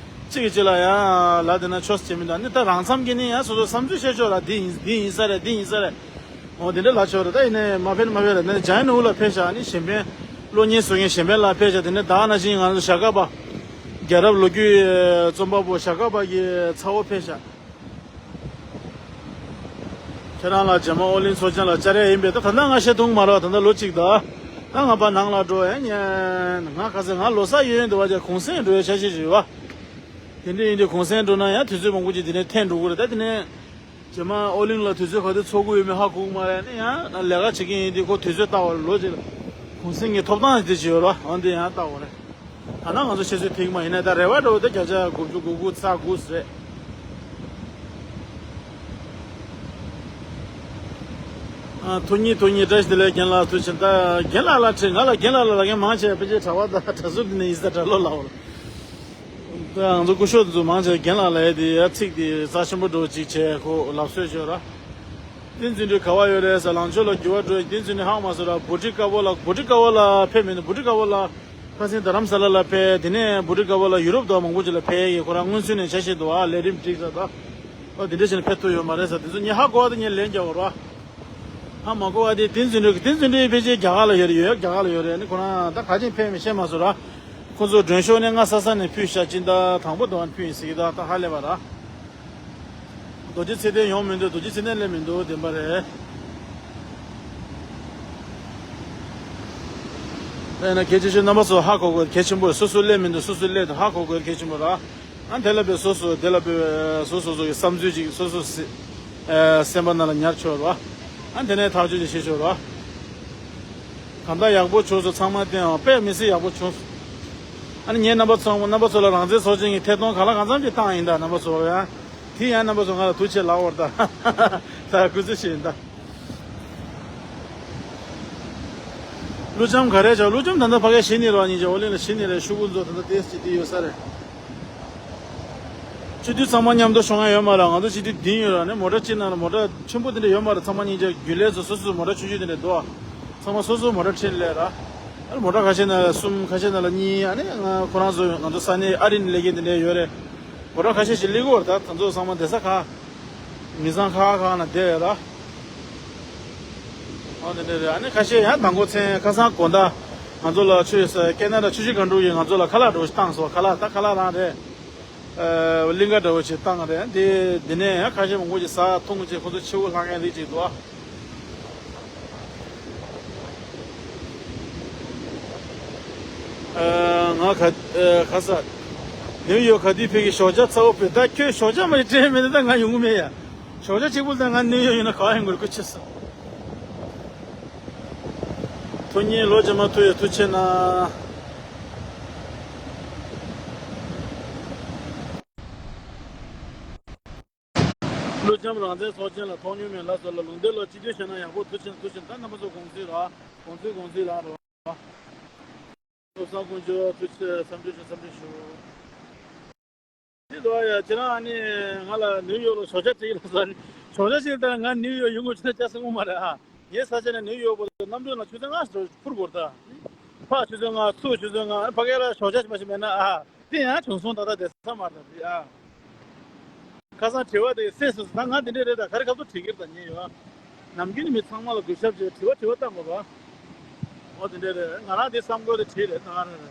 གཅིག་གིས་གཅིག་ལ་ཡང་ལབ་བསྡད་ན་ཆོག་ས་ཅིག་མི་འདུག་ཨ་ནི་ད་རང་མཚམས་ཀྱི་ནི་ཡང་སོ་སོ་བསམ་ཚུལ་བཤད་ཆོག་ར། འདི་ཡིན་འདི་ཡིན་ས་རེད། འདི་ཡིན་ས་རེད། འོ་དེ་འདྲ་ལབ་ཆོག་རེད། ད་ཡིན་ནའི་མ་ཕེབས་ན་མ་ཕེབས་རེད། ད་ནི་ཇའི་ནུ་ལ་ཕེབས་ཤག་ཨ་ནི་གཞན་ཕན་གློག་བརྙན་བཟོ་མཁན་གཞན་ཕན་ལ་ཕེབས་ཤག་དེ་ནས་ད་ནང་བཞིན་ང་ཚོ་ཞྭ་སྒབ་པ། རྒྱལ་རབས་ལོ་རྒྱུས་རྩོམ་པ་པོ་ཞྭ་སྒབ་པ་གི་ཚ་བོ་ཕེབས་ཤག་ཁྱེད་རང་ལ་རྗེས་མ་ཨོ་གླིང་ཚོགས་ཆེན་ལ་བཅར་ཡ་ཡིན་པས། ད་ད་ལྟ་ང་བཤད་ཐུབ་མ་རེད་བ། ད་ལྟ་ལོ་གཅིག་ད། ད་ང་ཕར་ནང་ལ་འགྲོ་ཡ་ཉན། ང་ག་ཚོད་ང་ལོ་གསར་ཡོད་ཡོད་འདུག་བ། ཅག་གུང་སེང་འགྲོ་ཡ་འཆར་གཞི་ཞིག་ཡོད་བ། དེ་འདྲ་ཡིན་དུས་གུང་སེང་འགྲོ་ན་ཡང་དུས་ཚོད་མང་པོ་ཅིག་དེ་ནས་འཐེན་འགྲོ་གི་རེད། ད་དེ་ནས་རྗེས་མ་ཨོ་གླིང་ལ་དུས་ཚོད་ག་དུས་ཚོགས་ཀྱི་ཡོད་མེད་ཧ་གོ་གི་མ་རེད། ཨ་ནི་ཡང་ལས་ཀ་བྱེད་ཀྱི་ཡིན་དུས་ཁོ་དུས་ཚོད་ལྟ་བ་ལོ་གཅིག་ལ་གུང་སེང་གི་ཐོབ་ཐང་དེ་ཅིག་ཡོད་རེད་བ། འོ་འདི་ཡང་ལྟ་དགོས་རེད། ད་ནང་ང་ཚོ་ཆུ་ཚོད་ཐིག་མ་ཡིན་ན་ད་རེ་བ་འགྲོ་བ་ད་བརྒྱ་ཆ་དགུ་བཅུ་གོ་དགུ་རྩ་དགུ་རེད། ཨ་ཐུགས་ཉིད་ཐུགས་ཉིད་བཀྲ་ཤིས་བདེ་ལེགས་རྒན་ལགས། ཐུགས་ཆེ། ད་རྒན་ལགས་ལ་དྲིས། ང་ལ་རྒན་ལགས་ལ་ལབ་མཁན་མང་ཆེ་བ་ཕལ་ཆེར་གྲྭ་པ་དང་གྲྭ་ཟུར་འདི་ནས་ཡིན་ས། གྲྭ་ལོག་ལབ་པ་ལ། ད་ང་ཚོ་སྐུ་ཞབས་འདི་ཚོ་མང་ཆེ་རྒན་ལགས་ལབ་ཡ་དེ་ཡ་ཚིག་དེ་རྩ་ཆེན་པོ་འགྲོ་ཅིག་བྱས་ཁོ་ལབ་སྲོལ་ཡོད་ར། བསྟན་འཛིན་གྲུ་ག་བ་ཡོད་རེད་ཟེར། ལངས་ཕྱོགས་ལ་འགྱུར་བ་འགྲོ། བསྟན་འཛིན་གྲུ་ཧ་གོ་མ་སོང་ར། བྷོ་ཊི་དཀར་པོ་ལགས། བྷོ་ཊི་དཀར་པོ་ལགས་ཕེབས་མི་འདུག་བྷོ་ཊི་དཀར་པོ་ལགས་ཁ་སང་རྡ་རམ་ས་ལ་ལ་ཕེབས། དེ་ནས་བྷོ་ཊི་དཀར་པོ་ལགས་ཡུ་རོབ་དང་མང་པོ་ཅིག་ལ་ཕེབས་ཡོད། ཁོ་རང་སྔོན་ཚུད་ནས་འཆར་གཞི་འདུག་ཨ། ལས་རིམ་སྒྲིག་ས་དང་། ཨོ་དེ་འདྲ་བྱས་ནས་ཕེབས་ཐུབ་ཡོད་མ་རེད་ཟེར། དེ་ཚོ་ངས་ཧ་གོ་བ་དེ་ངས་ལན་རྒྱག་དགོས་ར། ཧ་མ་གོ་བ་དེ། བསྟན་འཛིན་གྲུ། བསྟན་འཛིན་གྲུའི་ཕལ་ཆེར་རྒྱ་གར་ལ་ཡོད་རེད། ཡོད་རྒྱ་གར་ལ་ཡོད་རེད། ཨ་ནི་ཁོ་རང་ད་ག་ཅིག་ཕེབས་མེད་ཤེས་མ་སོང་ར། ཁོ་ཚོ་མགྲོན་ཤོག་ནས་ང་ས་ས་ནས་ཕུལ་ཤག་ཅིག་ད་དང་པོ་དང་ཕུལ་ཡིན་ཟེར་གི། ད་ད་ཧ་ལས་པ་ར། རྡོ་རྗེ་ཚེ་བརྟན་ཡོང་མི་འདུག་རྡོ་རྗེ་ཚེ་བརྟན་སླེབས་མི་འདུག་བདེན་པ་རེད། ད་ཡིན་ན་གལ་ཆེ་ཤོས་རྣམ་པ་ཚོ་ཧ་གོ་དགོས་གལ་ཆེན་པོ་རེད། སོ་སོ་སླེབས་མི་འདུག་སོ་སོ་སླེབས་འདུག་ཧ་གོ་དགོས་གལ་ཆེན་པོ་ར། ཨ་དེ་ལ་དཔེ་སོ་སོ་དེ་ལ་དཔེ་སོ་སོ་སོ་གི་བསམ་ཚུལ་ཅིག་སོ་སོ་སེ་ཨ་སེམས་པ་ནང་ལ་ཉར་ཆོག་ར། ཨ་དེ་ནས་ཐག་གཅོད་ཅིག་བྱེད་ཆོག་ར། གང་ལྟར་ཡག་པོ་བྱུང་སོང་། ཚང་མ་བསྟན་འོང་། དཔེ་མི་སྲིད་ཡག་པོ་བྱུང་སོང་། ཨ་ནི་ངས་རྣམ་པ་ཚོ་རྣམ་པ་ཚོ་ལ་རང་བཙན་ཚོགས་ཆེན་གྱི་ཐད་གཏོང་གང་ལ་གང་འཚམ་ཅིག་བཏང་ཡིན་ད། རྣམ་པ་ཚོ་ཡང་དེ་ཡང་རྣམ་པ་ཚོ་ང་ལ་ཐུགས་རྗེ་ཆེ་ལབ་འོར་ད། ད་སྐུ་རྩེད་བྱེད་ཡིན་ད། ཀླུ་བྱམས་ག་རེ་བྱ། ཀླུ་བྱམས་ད་ལྟ་ཕ་གིར་ཤི་ནི་རེད་བ། ཉིན་ཅིག་ཨོ་གླིང་ལ་ཤི་ནི་རེད། ཤོག་བུ་མཛོ་ད་ལྟ་ཏེས་ཅི་ཏི་ཡོད་ས་རེད། སྤྱི་འཐུས་ཚང་མ་མཉམ་དུ་ཤོང་ཡ་ཡོད་མ་རེད། ང་ཚོ་སྤྱི་འཐུས་བདུན་ཡོད་ར། ནི་མོ་ཊ་གཅིག་ནང་ལ་མོ་ཊ་ཆེན་པོ་དེ་འདྲ་ཡོད་མ་རེད། ཚང་མ་སྙིང་རྗེ། རྒྱུན་ལས་ཚོ་སོ་སོའི་མོ་ཊ་ཆུང་ཆུང་དེ་འདྲ་འདུག་ཚང་མ་སོ་སོའི་མོ་ཊ་ཁྲིད་སླེབས་ར། ཨ་ནི་མོ་ཊ་ཁ་ཤས་ནང་ལ་གསུམ། ཁ་ཤས་ནང་ལ་གཉིས། ཨ་ནི་ང་ཁོ་རང་ཚོ་ང་ཚོ་ས་གནས་ཨ་རི་ནས་སླེབས་མཁན་དེ་འདྲ་ཡོད་རེད། མོ་ཊ་ཁ་ཤས་ཤིག་སླེབས་ཀྱི་ཡོད་རེད། ད་ད་ཚོ་ཚང་མ་བསྡད་ས་ཁག་མི་ཚང་ཁག་ཁག་ནང་བསྡད་ཡོད་ར། ཨ་དེ་འདྲ་རེད། ཨ་ནི་ཁ་ཤས་ཡང་དང་པོ་མཚན་ཁ་སང་དགོང་དག་ང་ཚོ་ལ་ཆོས་ཀེ་ན་ཌ་ཆུ་བཞི་སྒང་དྲུག་གིས་ང་ཚོ་ལ་ཁ་ལག་འདྲ་བོ་ཞིག་བཏང་སོང་། ཁ་ལག་ད་ཁ་ལག་རང་རེད། ཨ་གླིང་ག་འདྲ་བོ་ཞིག་བཏང་རེད། དེ་དེ་ནས་ཡང་ཁ་ཤས་མང་པོ་ཞིག་ཟ་འཐུང་བྱས་ཁོ་ཚོ་ཕྱི་པོ་ལྷག་མཁན་རིགས་ཅིག་འདུག་ཨ། ཨ་ང་ག་ཨ་ག་ས་ནིའུ་ཡོག་ག་དུས་ཕེབས་ཀྱི། ཞོགས་ཇ་ཚ་པོ་ཕུལ། ད་ཁྱོད་ཞོགས་ཇ་མ་ཞིག་སྤྲད་མེད་ན་ད་ང་ཡོང་གི་མེད་ཡ། ཞོགས་ཇ་གཅིག་པུ་ད་ང་ནིའུ་ཡོག་ཡིན་ན་ག་པར་ཡོང་དགོས་རེད། སྐུ་མཁྱེན་ཟེར། ཐུགས་ཉིད་ལོ་རྗེས་མ་ཐུགས་ཡོད། ཐུགས་ཆེ་གནང་། ཀླུ་བྱམས་རང་བཙན་ཚོགས་ཆེན་ལ་མཐོང་མྱོང་མེད་ལ་སོགས་ལ་ལུང་བསྟན་ལ་སྤྱི་འཐུས་བྱས་ན་ཡག་པོ། ཐུགས་ཆེན་ཐུགས་ཆེན། ད་རྣམ་པ་ཚོ་དགོངས་ཚུལ་ར། དགོངས་ཚུལ་དགོངས་ཚུལ་ལ་རོ། བློ་བཟང་དཀོན་མཆོག་ཐུགས་རྗེ་ཆེ། འཚམས་འདྲི་ཞུ། འཚམས་འདྲི་ཞུ། དེ་ལོ་ཡ་ཁྱེད་རང་ཨ་ནི་ང་ལ་ནིའུ་ཡོག་ལ་ཞོགས་ཇ་སྤྲད་ལ་ཟ། ཞོགས་ཇ་ཞིག་ད་ང་ནིའུ་ཡོག་ཡོང་དགོས་ཆེ་ན་ཅག་སེ་ངོ་མ་རེད་ཨ། ངའི་ས་ཆ་ནས་ནིའུ་ཡོག་བར་དུ་གནམ་གྲུ་ནང་ཆུ་ཚོད་ལྔ་ཞིག་འཕུར་དགོས་རེད་ད། ཕར་ཆུ་ཚོད་ལྔ་ཚུར་ཆུ་ཚོད་ལྔ། ཕ་གི་ལ་ཞོགས་ཇ་ཞིག་མ་ཞིག་མེད་ན་ཨ། དེ་ཡང་བྱུང་སོང་ད་ལྟ་བསྡད་ས་མ་རེད་ད་དེ་ཨ། ཁ་སང་དྲི་བ་དེ་སེམས་སུ་ད་ང་དེ་འདྲས་རེད་ད་ག་རེ་ག་ཚོད་དྲི་གི་རེད་ད་ཉན་ཡོད། ནམ་རྒྱུན་མི་ཚང་མ་ལ་གུས་ཞབས་བྱས་དྲི་བ་དྲི་བ་བཏང་དགོས་པ། འོ་དེ་འདྲས་རེད། ང་རང་དེ་བསམ་དགོས་དེ་དྲིས་རེད་ད་ག་རེ་རེད།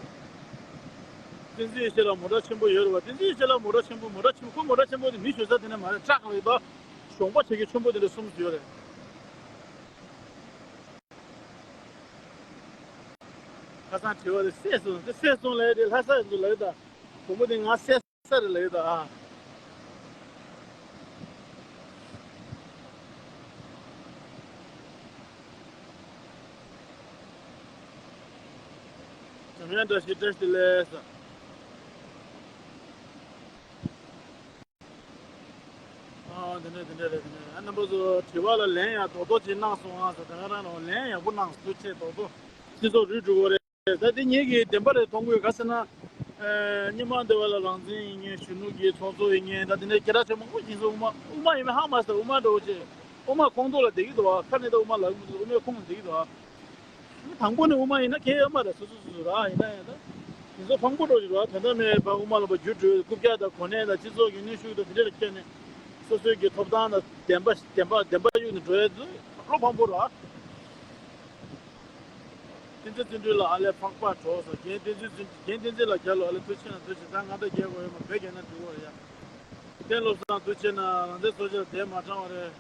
བསྟན་འཛིན་ཡེ་ཤེས་ལགས་མོ་ཊ་ཆེན་པོ་ཡོད་རེད་པ། བསྟན་འཛིན་ཡེ་ཤེས་ལགས་མོ་ཊ་ཆེན་པོ། མོ་ཊ་ཆེན་པོ། ཁོ་མོ་ཊ་ཆེན་པོ་དེ་མི་ཞོན་ས་དེ་ནས་མ་རེད། ཊྲག་རེད་པ། གཞོང་པ་བྱེད་ཀྱི་ཆེན་པོ་དེ་འདྲ་གསུམ་ཡོད་རེད། ཁ་སང་དྲི་བ་དེ་བསད་སོང་། དེ་བསད་སོང་ལབ་དེ་ལྷ་ས་ཡིན་འདུག་ལབ་ད། བུ་མོ་དེ་ང་བསད་ས་རེད་ལབ་ད་ཨ། འཇམ་དབྱངས་བཀྲ་ཤིས་བཀྲ་ཤིས་བདེ་ལེགས། ཨ་དེ་འདྲ་དེ་འདྲ་རེད། དེ་འདྲ་ཨ། རྣམ་པ་ཚོ་དྲི་བ་ལ་ལན་ཡང་རྡོག་རྡོག་ཅིག་གནང་སོང་ཨ་ཟེར། ད་ག་རང་རང་ལན་ཡག་པོ་གནང་སོང་། ཐུགས་རྗེ་ཆེ། རྡོག་རྡོག་སྤྱི་ཚོགས་རུལ་འགྲོ་གི་རེད། ད་དེ་ངེད་ཀྱི་བདེན་པ་རེད་མཐོང་གི་ཡོད། ག་ཟེར་ན། ཨ་སྔོན་མ་འདི་བ་ལ་རང་བཙན་ཡིན་མཁན་གཞོན་ནུ་གི་ཚོགས་གཙོ་ཡིན་མཁན་ད་དེ་འདྲའི་སྐད་གྲགས་ཆེན་པོ་མང་པོ་ཞིག་སོང་། དབུ་མ་དབུ་མ་ཡིན་མིན་ཧ་མ་ཟེར། དབུ་མ་འདྲ་བོ་ཅིག་དབུ་མ་ཁོང་ཐོག་ལ་བསྡད་ཀྱི་འདུག་བ། ཁ་ནས་ད་དབུ་མ་ལབ་ཀྱི་མི་འདུག་དབུ་མའི་ཁོངས་ལ་བསྡད་ཀྱི་འདུག་བ། དང་པོ་ནས་དབུ་མ་ཡིན་ན་ཁྱེད་ཨ་མ་རེད། སོ་སོ་སོ་སོ་ར་ཡིན་ན་ཡང་ད་དེ་ཚོ་ཕངས་པོ་འགྲོ་རེད་ར། དོན་དག་མེད་པ་དབུ་མ་ལ་བ་རྒྱུ་འགྲོས་རྐུབ་བཀྱག་དང་གོ་གནས་དང་སྤྱི་ཚོགས་ཀྱི་གནོན་ཤུགས་དང་དེ་འདྲ་ལ་བརྟེན་ནས་སོ་སོའི་གི་ཐོབ་ཐང་དང་བདེན་པ་བདེན་པ་བདེན་པ་གཡུག་ནས་འགྲོ་ཡ་ཚོ་རོ་ཕངས་པོ་ར། བསྟན་འཛིན་བརྩོན་འགྲུས་ལ་ཨ་ལས་ཕག་པ་གྲོགས་སོ། རྒན་བསྟན་འཛིན་བརྩོན་རྒན་བསྟན་འཛིན་ལ་རྒྱ་ལོ་ཨ་ལས་ཐུགས་ཆེ་ན་ཐུགས་ཆེ། ད་ང་ད་རྒྱལ་གོ་ཡོད་མ་བོད་རྒྱལ་ན་འགྲིག་གོ་ཡ། བསྟན་སློབ་བཟང་ཐུགས་ཆེ་ན་རང་བཙན་སོ་ཆེ་ལ་དེ་མ་དྲང་བ་རེད།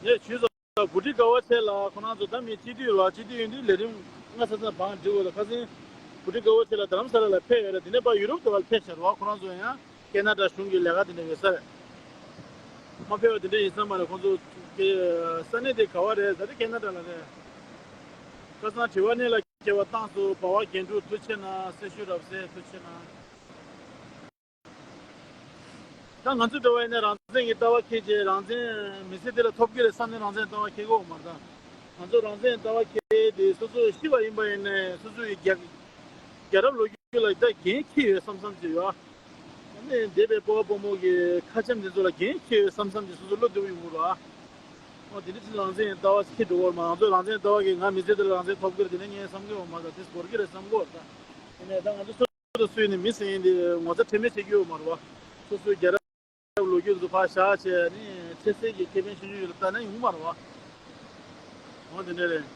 ངས་ཞུས་སོ། བུ་ཁྲིད་དགའ་བ་ཆེ་ལགས་ཁོ་རང་ཚོ་ད་མི་སྤྱི་འཐུས་རོགས་སྤྱི་འཐུས་ཡིན་དུས་ལས་རིམ་སྔ་ས་ཚ་བང་སྒྲིག་དགོས་ལ། ཁ་སང་བུ་ཁྲིད་དགའ་བ་ཆེ་ལགས་རྡ་རམ་ས་ལ་ལ་ཕེབས་ཡོད་རེད། དེ་ནས་ཕར་ཡུ་རོབ་དུ་བར་ཕེབས་ཤར་བ། ཁོ་རང་ཚོ་ཡང་ཁེ་ན་ཌ་གཞུང་གི་ལས་ཀ་དེ་འདྲ་ཡོད་ས་རེད། མ་ཕེབས་པ་དེ་འདྲ་ཡིན་ས་མ་རེད། ཁོང་ཚོ་ས་གནས་དེ་ག་བ་རེད་ཟེར་ཏེ་ཁེ་ན་ཌ་ལ་རེད། ཁ་སང་དྲི་བ་གནད་ལ་འཁེལ་བ་བཏང་སོང་། འབའ་བ་རྒྱན་དྲུག་ཐུགས་ཆེ་ན། སེ་ཤུ་རབ་གསལ་ཐུགས་ཆེ་ན། ད་ང་ཚོ་འགྲོ་བ་ཡིན་ན་རང་བཙན་གྱི་ལྟ་བ་འཁྱེར་བྱས་རང་བཙན་མི་ཚེ་འདི་ལ་ཐོབ་ཀྱི་རེད་བསམ་ནས་རང་བཙན་ལྟ་བ་འཁྱེར་གྱི་ཡོད་མ་རེད། ད་ང་ཚོ་རང་བཙན་ལྟ་བ་འཁྱེར་ཏེ་སོ་སོ་ཤི་བ་ཡིན་པ་ཡིན་ནའི་སོ་སོ་ཡི་རྒྱལ་རྒྱལ་རབས་ལོ་རྒྱུས་ལ་ད་འགན་འཁྱེར་ཡོད་བསམ་བསམ་བྱས་ཡོད། ཨ་ནི་འདས་པའི་སྤོ་བོ་སྤོ་མོ་གི་ཁ་ཆེམས་འདི་ཚོ་ལ་འགན་འཁྱེར་ཡོད་བསམ་བསམ་བྱས་སོ་སོ་བློ་བདེ་པོ་ཡོང་གི་རེད། ཨོ་དེ་འདྲ་ཅིག་རང་བཙན་ལྟ་བ་འཁྱེར་འགྲོ་གི་ཡོད་མ། ང་ཚོ་རང་བཙན་ལྟ་བ་གིས་ང་མི་ཚེ་འདི་ལ་རང་བཙན་ཐོབ་ཀྱི་རེད་དེ་ནས་ངས་བསམ་གྱི་ཡོད་མ་རེད། དེ་བོར་གྱི་རེད་བསམ་གྱི་ཡོད་རེད། ད་དེ་ནས་ད་ང་ཚོ་སོ་སོ་སུས་ནི་མི་ཟེར་མཁན་དེ་ངོ་ཚ་ཁྲེལ་མེད་བྱེད་ཀྱི་ཡོད་མ་རེད་བ། སོ་སོའི་རྒྱལ་རབས་ལོ་རྒྱུས་ཚོ་ཕར་བཞག་བྱས་ནི་ཆབ་སྲིད་ཀྱི་ཁེ་ཕན་ཆུང་ཆུང་ཡོད་ལ་ལྟ་ན་ཡོང་མ་རེད་བ། འོ་དེ་འདྲ་རེད།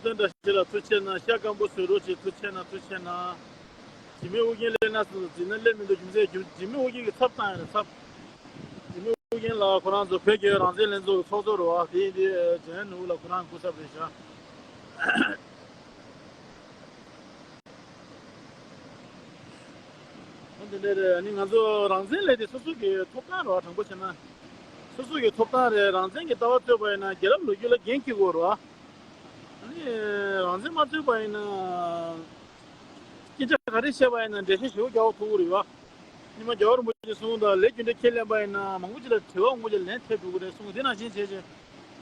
ཐུབ་བསྟན་བཀྲ་ཤིས་ལགས་ཐུགས་རྗེ་ཆེ་གནང་། ཤ་སྐམ་པོ་བཟོས་རོགས་བྱེད། ཐུགས་རྗེ་ཆེ་གནང་། ཐུགས་རྗེ་ཆེ་གནང་། འཇིགས་མེད་ཨོ་རྒྱན་སླེབས་ན་སོང་ཟེར་ན་སླེབས་མི་འདུག་རྒྱུ་མཚན་རྒྱུ་འཇིགས་མེད་ཨོ་རྒྱན་གྱི་ཚབ་བཏང་ཡོད་རེད་ཚབ། འཇིགས་མེད་ཨོ་རྒྱན་ལགས་ཁོ་རང་ཚོ་བོད་རྒྱལ་རང་བཙན་ལྷན་ཚོགས་ཀྱི་ཚོགས་གཙོ་རེད་བ། དེ་ཡིན་དུས་ཇོ་ནེ་ཝ་ལ་ཁོ་རང་སྐུ་ཚབ་རེད་ཤག་འོ་དེ་འདྲ་རེད། ཨ་ནི་ང་ཚོ་རང་བཙན་ལས་དེ་སོ་སོ་གི་ཐོབ་ཐང་རེད་བ། དྲང་པོ་བྱས་ན་སོ་སོ་གི་ཐོབ་ཐང་རེད། རང་བཙན་གྱི་ལྟ་བ་རྩོད་པ་ཡིན་ན་རྒྱལ་རབས་ལོ་རྒྱུས་ལ་འགན་འཁྱེར་དགོས་རེད་བ། ཨ་ནི་རང་བཙན་མ་རྩོད་པ་ཡིན་ན་སྐད་ཆ་ག་རེ་བཤད་པ་ཡིན་ན་འགྲེལ་བཤད་ཞེ་པོ་རྒྱག་དགོས་ཐུག་གི་རེད་བ། ཉི་མ་རྒྱལ་བ་རིན་པོ་ཆེ་གསུངས་དང་ལས་རྒྱུ་འབྲས་ཁས་ལེན་པ་ཡིན་ན་མང་པོ་ཅིག་ལ་དྲི་བ་མང་པོ་ཅིག་ལན་ཐེབས་འགྲོ་གི་རེད་གསུངས། དེ་ནང་བཞིན་བྱས་བྱས་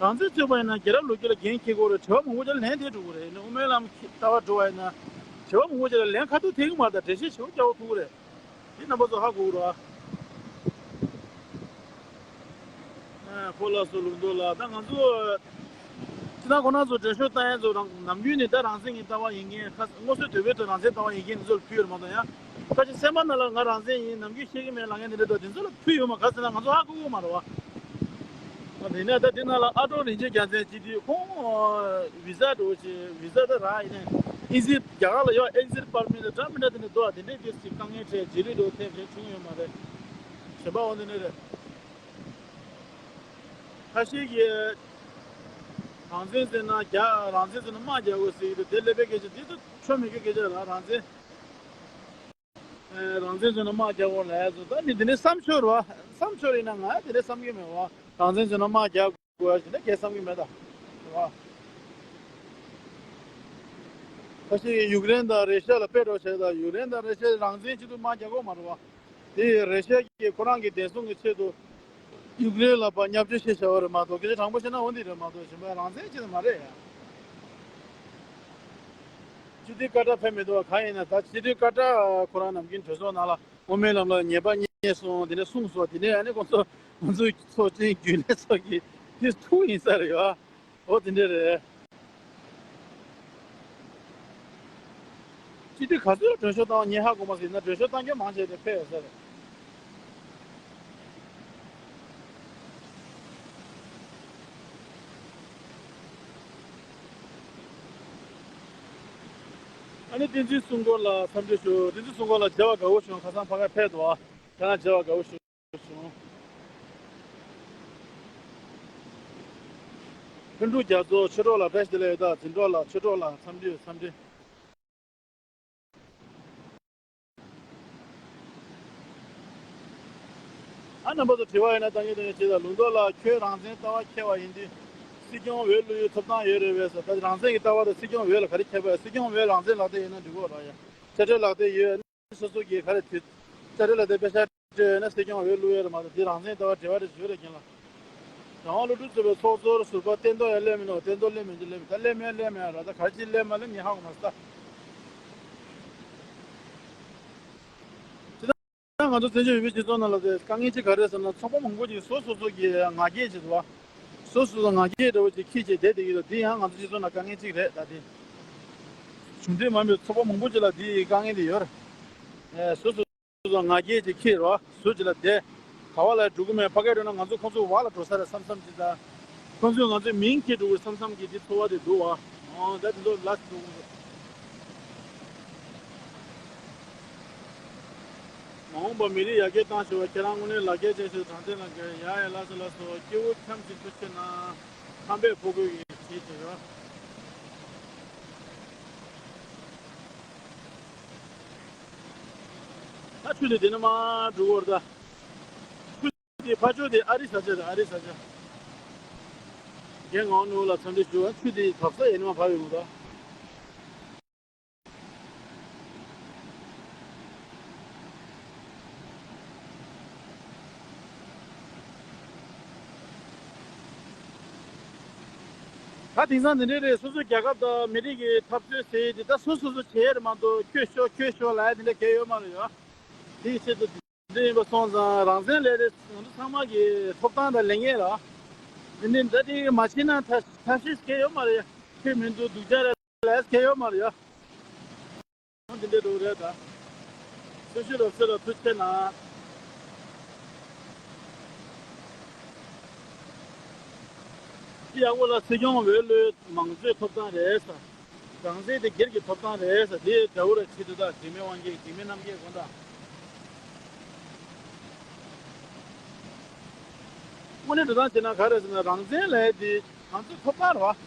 རང་བཙན་རྩོད་པ་ཡིན་ན་རྒྱལ་རབས་ལོ་རྒྱུས་ལ་འགན་འཁྱེར་དགོས་རེད། དྲི་བ་མང་པོ་ཅིག་ལ་ལན་ཐེབས་འགྲོ་གི་རེད། ཡིན་ནའི་དབུ་མའི་ལམ་ལྟ་བ་འགྲོ་བ་ཡིན་ན་དྲི་བ་མང་པོ་ཅིག་ལ་ལན་ཁ་ཐུག་ཐེབས་ཀྱི་མ་རེད། ད་འགྲེལ་བཤད་ཞེ་པོ་རྒྱག་དགོས་ཐུག་གི་རེད། དེ་རྣམ་པ་ཚོ་ཧ་གོ་གི་རེད་བ། ཨ་ཕོ་ལགས་སོ་ལུང་རྟོགས་ལགས། ད་ང་ཚོ་སྤྱིར་བཏང་ཁོང་རྣམ་ཚོ་འགྲེལ་བཤད་བཏང་ཡ་ཚོ་རང་ནམ་རྒྱུན་ནས་ད་རང་བཙན་གྱི་ལྟ་བ་ཡིན་མཁན། ཁ་སྔོན་སྲོལ་དུས་བོད་དུ་རང་བཙན་ལྟ་བ་ཡིན་མཁན་འདི་ཚོ་ལ་ཕུལ་ཡོད་མ་གཏོགས། ཡང་ཁ་ཅིག་སེམས་པ་ནང་ལ་ང་རང་བཙན་ཡིན་ནམ་རྒྱུན་བཤད་ཀྱི་མེད་ལབ་མཁན་དེ་འདྲ་འདུག་དེ་ཚོ་ལ་ཕུལ་ཡོད་མ། ག་ཟེར་ན་ང་ཚོ་ཧ་གོ་གི་མ་རེད་བ། ཨ་དེ་ནས་ད་དེ་ནང་ལ་ཨ་ཀྲོང་རིན་ཆེན་རྒྱལ་མཚན་སྤྱི་འཐུས་ཁོང་ཝི་ཟ་འགྲོ་ཆེ་ཝི་ཟ་ད་རག་ཡིན་ནའི་ཨིན་ཟི་རྒྱ་གར་ལ་ཡོད་ཨེག་ཟིཊ་པར་མིཊ་འདྲ་མི་འདྲ་དེ་འདྲ་འདུག་དེ་འདྲའི་དེ་ཅིག་དཀའ་ངལ་འཕྲད་རྗེས་ལུས་འགྲོ་ཐེབས་རེད་བྱུང་ཡོད་མ་རེད། གཞན་པ་འོ་དེ་འདྲ་རེད། ཁ་ཤས་ཀྱིས་རང་བཙན་ཟེར་ན་རྒྱ་རང་བཙན་ཟེར་ན་དམག་རྒྱག་དགོས་ཟེར་གྱི་འདུག་དེ་ཀླད་པའི་སྐད་ཆ་དེ་ད་ཆོ་མེད་ཀྱི་སྐད་ཆ་རེད། རང་བཙན་ཨ་རང་བཙན་ཟེར་ན་དམག་རྒྱག་དགོས་ལབ་ཡ་ཚོ་ད་མི་དེ་འདྲའི་བསམ་ཤོར་བ་བསམ་ཤོར་ཡིན་ན་ང་དེ་འདྲའི་བསམ་གྱི་མེད་བ། རང་བཙན་ཟེར་ན་དམག་རྒྱག་དགོས་ཡ་ཟེར་ན་གས་བསམ་གྱི་མེད་ད་བ། ཁ་ཤས་ཀྱིས་ཡུཀ་རེན་དང་རེ་ཤ་ལ་དཔེ་འགྲོ་བྱས་དང་། ཡུཀ་རེན་དང་རེ་ཤ་རང་བཙན་ཆེད་དུ་དམག་རྒྱག་གི་ཡོད་མ་རེད་བ། དེ་ཡི་རེ་ཤ་གིས་ཁོ་རང་གི་བདེ་སྲུང་གི་ཆེད་དུ་ཡུཀ་རེན་ལ་ཕར་བརྙས་བཅོས་བྱས་བཞག་པ་རེད་མ་གཏོགས། སྐད་ཆ་དྲང་པོ་བཤད་ན་འོ་འདི་རེད་མ་གཏོགས། གཞན་པ་རང་བཙན་ཆེད་དུ་མ་རེད་ཡ། སྤྱི་འཐུས་ཀ་ཏྲ་ཕེབས་མི་འདུག་བ། གང་ཡིན་ན་ད་སྤྱི་འཐུས་ཀ་ཏྲ་ཁོ་རང་ནམ་རྒྱུན་གྲོས་ཚོགས་ནང་ལ་དབུ་མའི་ལམ་ལ་ཉེས་པ་རྙེད་སོང་། དེ་ནས་གསུངས་སོང་། དེ་ནས་ཨ་ནི་ཁོང་ཚོ་ང་ཚོའི་ཚོགས་ཆེན་རྒྱུན་ལས་ཚོགས་ཀྱི་དེ་ཐུག་ཡིན་ས་རེད་ཡ། འོ་དེ་འདྲ་རེད། སྤྱི་འཐུས་ག་ཚོད་གྲོས་ཆོད་བཏང་བ་ངས་ཧ་གོ་མ་སོང་། ཡིན་ན་གྲོས་ཆོད་བཏང་མཁན་མང་ཆེ་དེ་ཕེབས་ཡོད་ས་རེད། ཨ་ནི་བསྟན་འཛིན་སྲུང་འཁོར་ལགས་འཚམས་འདྲི་ཞུ། བསྟན་འཛིན་སྲུང་འཁོར་ལགས་མཇལ་བ་དགའ་བོ་བྱུང་། ཁ་སང་ཕ་གིར་ཕེབས་འདུག་ཨ། ཁྱེད་རང་མཇལ་བ་དགའ་བོ་བྱུང་། ཕུན་གྲུབ་རྒྱ་མཚོ། ཆོས་གྲོགས་ལགས་བཀྲ་ཤིས་བདེ་ལེགས་ཡོད་ད། འཛིན་གྲོགས་ལགས། ཆོས་གྲོགས་ལགས་འཚམས་འདྲི་འཚམས་འདྲི། ཨ་རྣམ་པ་ཚོ་དྲི་བ་ཡོད་ན་བཏང་གི་འདུག་ཅེས་དང་། ལུང་རྟོགས་ལགས་ཁྱོད་རང་བཙན་ལྟ་བ་འཁྱེར་བ་ཡིན་དུས་སྲིད་སྐྱོང་འོས་བླུག་ཡོད་ཐོབ་ཐང་ཡོད་རེད་པས་ཟེར། ད་རང་བཙན་གྱི་ལྟ་བ་དང་སྲིད་སྐྱོང་འོས་ལ་ག་རེ་ཁྱད་པར། སྲིད་སྐྱོང་འོས་རང་བཙན་ལག་དེབ་ཡོད་ན་འགྲིག་གོ་ར་ཡ། དཔྱ་ཁྲལ་ལག་དེབ་ཡོད། སོ་སོ་གིས་ག་རེ་དུས་དཔྱ་ཁྲལ་ལག་དེབ་པེ་ས་སྤྲད་ཡོད་ན་སྲིད་སྐྱོང་འོས་བླུག་ཡོད་རེད་མ་གཏོགས། དེ་རང་བཙན་ལྟ་བ་འབྲེལ་བ་རེ་ཞུ་རེ་རྒན་ལགས། རང་དབང་སློབ་ཕྲུག་ཚོགས་པའི་ཚོགས་གཙོར་ཟུར་པ་བསྟན་རྡོར་ཡང་སླེབས་མི་འདུག་བསྟན་རྡོར་སླེབས་མི་འདུག་སླེབས་མི་འདུག་ད་སླེབས་མེད་སླེབས་མེད་ར། ད་ག་རེ་བྱས་སླེབས་མ་སླེབས་ངས་ཧ་གོ་མ་སོང་། ད་ང་ཚོ་བཙན་བྱོལ་བོད་པའི་སྤྱི་ཚོགས་ནང་ལ་དེ་དཀའ་ངལ་ཅིག་ག་རེ་ཟེར་ན། ཚོགས་པ་མང་པོ་ཅིག་སོ་སོ་སོ་གི་ང་རྒྱལ་ཅིག་འདུག་བ། སོ་སོ་སོ་ང་རྒྱལ་འདྲ་བོ་ཅིག་འཁྱེར་བྱས་བསྡད་བསྡད་ཀྱི་འདུག་འདི་ཡང་ང་ཚོ་སྤྱི་ཚོགས་ནང་དཀའ་ངལ་ཅིག་རེད། ད་དེ་གཞུང་འབྲེལ་མ་ཡིན་པའི་ཚོགས་པ་མང་པོ་ཅིག་ལ་འདི་དཀའ་ངལ་འདི་ཡོད་རེད། ཨེ། སོ་སོ་སོ་ང་རྒྱལ་ཅིག་འཁྱེར་རོགས་ཟུར་ཅིག་ལ་བསྡད། ག་བ་ལ་འགྲོ་གི་མེད། ཕ་གིར་འགྲོ་ན་ང་ཚོ་ཁོང་ཚོ་བར་ལ་འགྲོ་ས་རེད་བསམ་བསམ་ཅིག་དང་། ཁོང་ཚོས་ང་ཚོའི་མིང་འཁྱེར་འགྲོ་གི་རེད་བསམ་བསམ་གྱི་དེ་ཚོར་བ་དེ་འདུག་བ། ཨོ་ད་དེ་ཚོ་ལ་འགྲོ་གི་རེད། མ་འོངས་པར་མི་རིགས་ཡར་རྒྱས་བཏང་ཞེས་པ། ཁྱེད་རང་དངོས་གནས་ལག་རྒྱལ་ཅན་ཞིག་དྲང་བདེན་ལ་འགལ། ཡ་ཡ་ལགས་སོ་ལགས་སོ། སྐྱེ་བོ་ཁྱམས་ཀྱི་ཚུལ་ཁྱེར་ན། ཁམས་པའི་ཕོ་རྒོད་ཀྱི་གྲས་ཀྱི་རོ། ད་ཆུ་དེ་དེ་ནས་མར་འགྲོ་གི་རེད་ད། ཆུ་དེ་ཕར་ཕྱོགས་དེ་ཨ་རི་ས་ཆ་རེད། ཨ་རི་ས་ཆ། རྒན་ངག་དབང་ནོར་བུ་ལགས་འཚམས་འདྲི་ཞུ། ཆུ་དེ་བབས་ས་ཡིན་ནི་མ་བབས་ཡོང་ད། ད་དེང་སང་དེ་འདྲས་རེད། སོ་སོའི་རྒྱལ་ཁབ་དང་མི་རིགས་ཀྱི་འཐབ་རྩོད་ཟེར་ཡས་དེ་ད་སོ་སོ་སོ་བྱས་རེད་མ་གཏོགས། ཁྱོད་ཤོག་ཁྱོད་ཤོག་ལབ་ཡ་དེ་འདྲ་གང་ཡང་ཡོད་མ་རེད་ཡ། དེའི་ཆེད་དུ་དེ་འདྲ་ཡིན་པ་སོང་ཙང་། རང་བཙན་ལས་དེ་ང་ཚོ་ཚང་མ་གི་ཐོབ་ཐང་དང་ལས་འགན་རེད། དེ་འདྲ་ད་དེ་མ་བྱས་ན་ཐབས་ཐབས་ཤེས་གང་ཡང་ཡོད་མ་རེད་ཡ། ཁྱོད་མི་འདུག་སྡུག་ཅག་རེད་ལབ་ཡ་གང་ཡང་ཡོད་མ་རེད་ཡ། འོ་འདི་འདྲའི་འགྲོ་རེད་ད། སུ་ཞིག་ལ་སུ་ལ་ཐུགས་ཆེ་ན། ཡག་པོ་ལ་སྲིད་སྐྱོང་འོས་བླུགས་མང་གཙོའི་ཐོབ་ཐང་རེད་ཟེར། རང་བཙན་དེ་སྒེར་གྱི་ཐོབ་ཐང་རེད་ཟེར། དེ་འདྲ་བོ་ར་ཆེད་དུ་ད་འཇིགས་མེད་དབང་རྒྱལ་འཇིགས་མེད་རྣམ་རྒྱལ་དགོངས་དག་དངོས་གནས་འགྲོ་སྟངས་བྱས་ན་ག་རེ་ཟེར་ན། རང་བཙན་ལབ་ཡ་དེ་ང་ཚོའི་ཐོབ་ཐང་རེད་བ།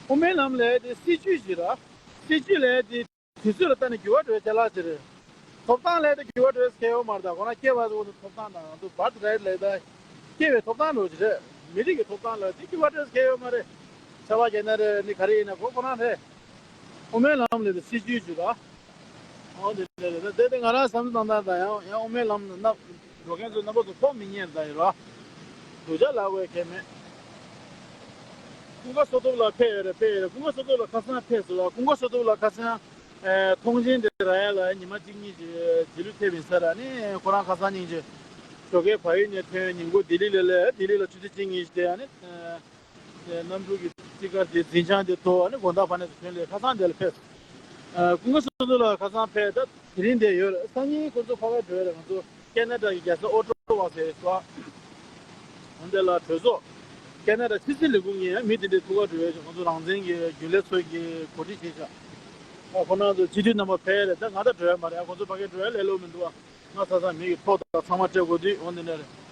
དབུ་མའི་ལམ་ལབ་ཡ་དེ་སྲིད་བྱུས་ཤིག་རེད། སྲིད་བྱུས་ལབ་ཡ་དེ་དུས་ཚོད་ལ་བལྟས་ནས་འགྱུར་བ་འགྲོ་ཡ་ཅ་ལག་ཅིག་རེད། ཐོབ་ཐང་ལབ་ཡ་དེ་འགྱུར་བ་འགྲོ་ཡ་གང་ཡང་ཡོད་མ་རེད། ད་ཁོ་རང་སྐྱེས་པ་ཚོ་ཐོབ་ཐང་དང་ང་ཚོ་བར་ཐི་རའིཊ་ལབ་ཡ་ད་སྐྱེས་པའི་ཐོབ་ཐང་འདྲ་བོ་ཅིག་རེད། མི་རིགས་ཀྱི་ཐོབ་ཐང་ལབ་ཡ་དེ་འགྱུར་བ་འགྲོ་ཡ་གང་ཡང་ཡོད་མ་རེད། ཆར་པ་བརྒྱབ་ན་རེད། ནི་ག་རེ་ཡིན་ན་ཁོ་ཁོ་རང་རེད། དབུ་མའི་ལམ་ལབ་ཡ་དེ་སྲིད་བྱུས་ཅིག་རེད། འོ་དེ་འདྲ་རེད། ད་དེ་དེ་ང་རང་བསམ་བློ་བཏང་སྟངས་དང་། ཡང་ཡང་དབུ་མའི་ལམ་ན་འགྲོ་མཁན་ཚོ་རྣམ་པ་ཚོ་ཕོག་མི་ཉན་ད་ཡོད་ར། སྡུག་ཅག་ལབ་དགོས་མཁན་མེད། ཀུན་དགའ་བསོད་སྟོབས་ལགས་ཕེབས་ཡོད་རེད། ཕེབས་ཡོད་རེད། ཀུན་དགའ་བསོད་སྟོབས་ལགས་ཁ་སང་ཕེབས་སོང་ལ། ཀུན་དགའ་བསོད་སྟོབས་ལགས་ཁ་སང་ཨེ་ཐོངས་མཆན་དེ་རག་ཡ་ལ་ཉི་མ་གཅིག་གཉིས་ཀྱི་རྗེས་ལུས་ཐེབས་ཡིན་ས་ར། ནི་ཁོ་རང་ཁ་སང་ཉིན་གྱི་ཞོགས་ཀས་བལ་ཡུལ་ནས་ཐོན། ཉིན་གུང་ལྡི་ལི་ལ་སླེབས། ལྡི་ལི་ལ་ཆུ་ཚོད་གཅིག་གཉིས་ཀྱི་དེ་ཨ་ནི་ཨེ། གནམ་གྲུ་གི་ཊི་ཀེ་ཊི་དེ་འཛིན་བྱང་དེ་ཐོབ། ཨ་ནི་དགོང་དག་ཕ་ནས་སུ་ཐོན་ལས་ཁ་སང་དེ་ལ་ཕེབས། ཨ་ཀུན་དགའ་བསོད་སྟོབས་ལགས་ཁ་སང་ཕེབས། ད་དེ་རིང་བསྡད་ཡོད་རེད། སང་ཉིན་ཁོ་ཚོ་ཕ་གིར་འགྲོ་ཡ་རེད། ང་ཚོ་ཁེ་ན་ཌ་གི་རྒྱལ་ས་ཨོ་ཊ་ཝ་ཟེར་བ། འོན་ཏེ་ལ་གྲོས་ཚོགས་ཁེ་ན་ཌ་ཕྱི་སྲིད་ལས་ཁུངས་ཀྱི་ཡང་མི་དེ་འདྲའི་ཐུག་ག་འགྲོ་ཡ་ཞིག་ང་ཚོ་རང་བཙན་གྱི་རྒྱུན་ལས་ཚོ་གིས་གོ་སྒྲིག་བྱས་ཤག་ཨ་ཁོ་རང་ཚོ་སྤྱི་འཐུས་རྣམ་པ་ཕེབས་རེད། ད་ང་ད་འགྲོ་ཡ་མ་རེད། ཨ་ཁོ་ཚོ་ཕ་གིར་འགྲོ་ཡ་ལས་སླ་པོ་མི་འདུག་ཨ། ང་ས་ས་མི་གི་ཐོག་དང་ཚང་མ་སྤྲད་དགོས་དུས་འོ་འདི་འདྲ་རེད།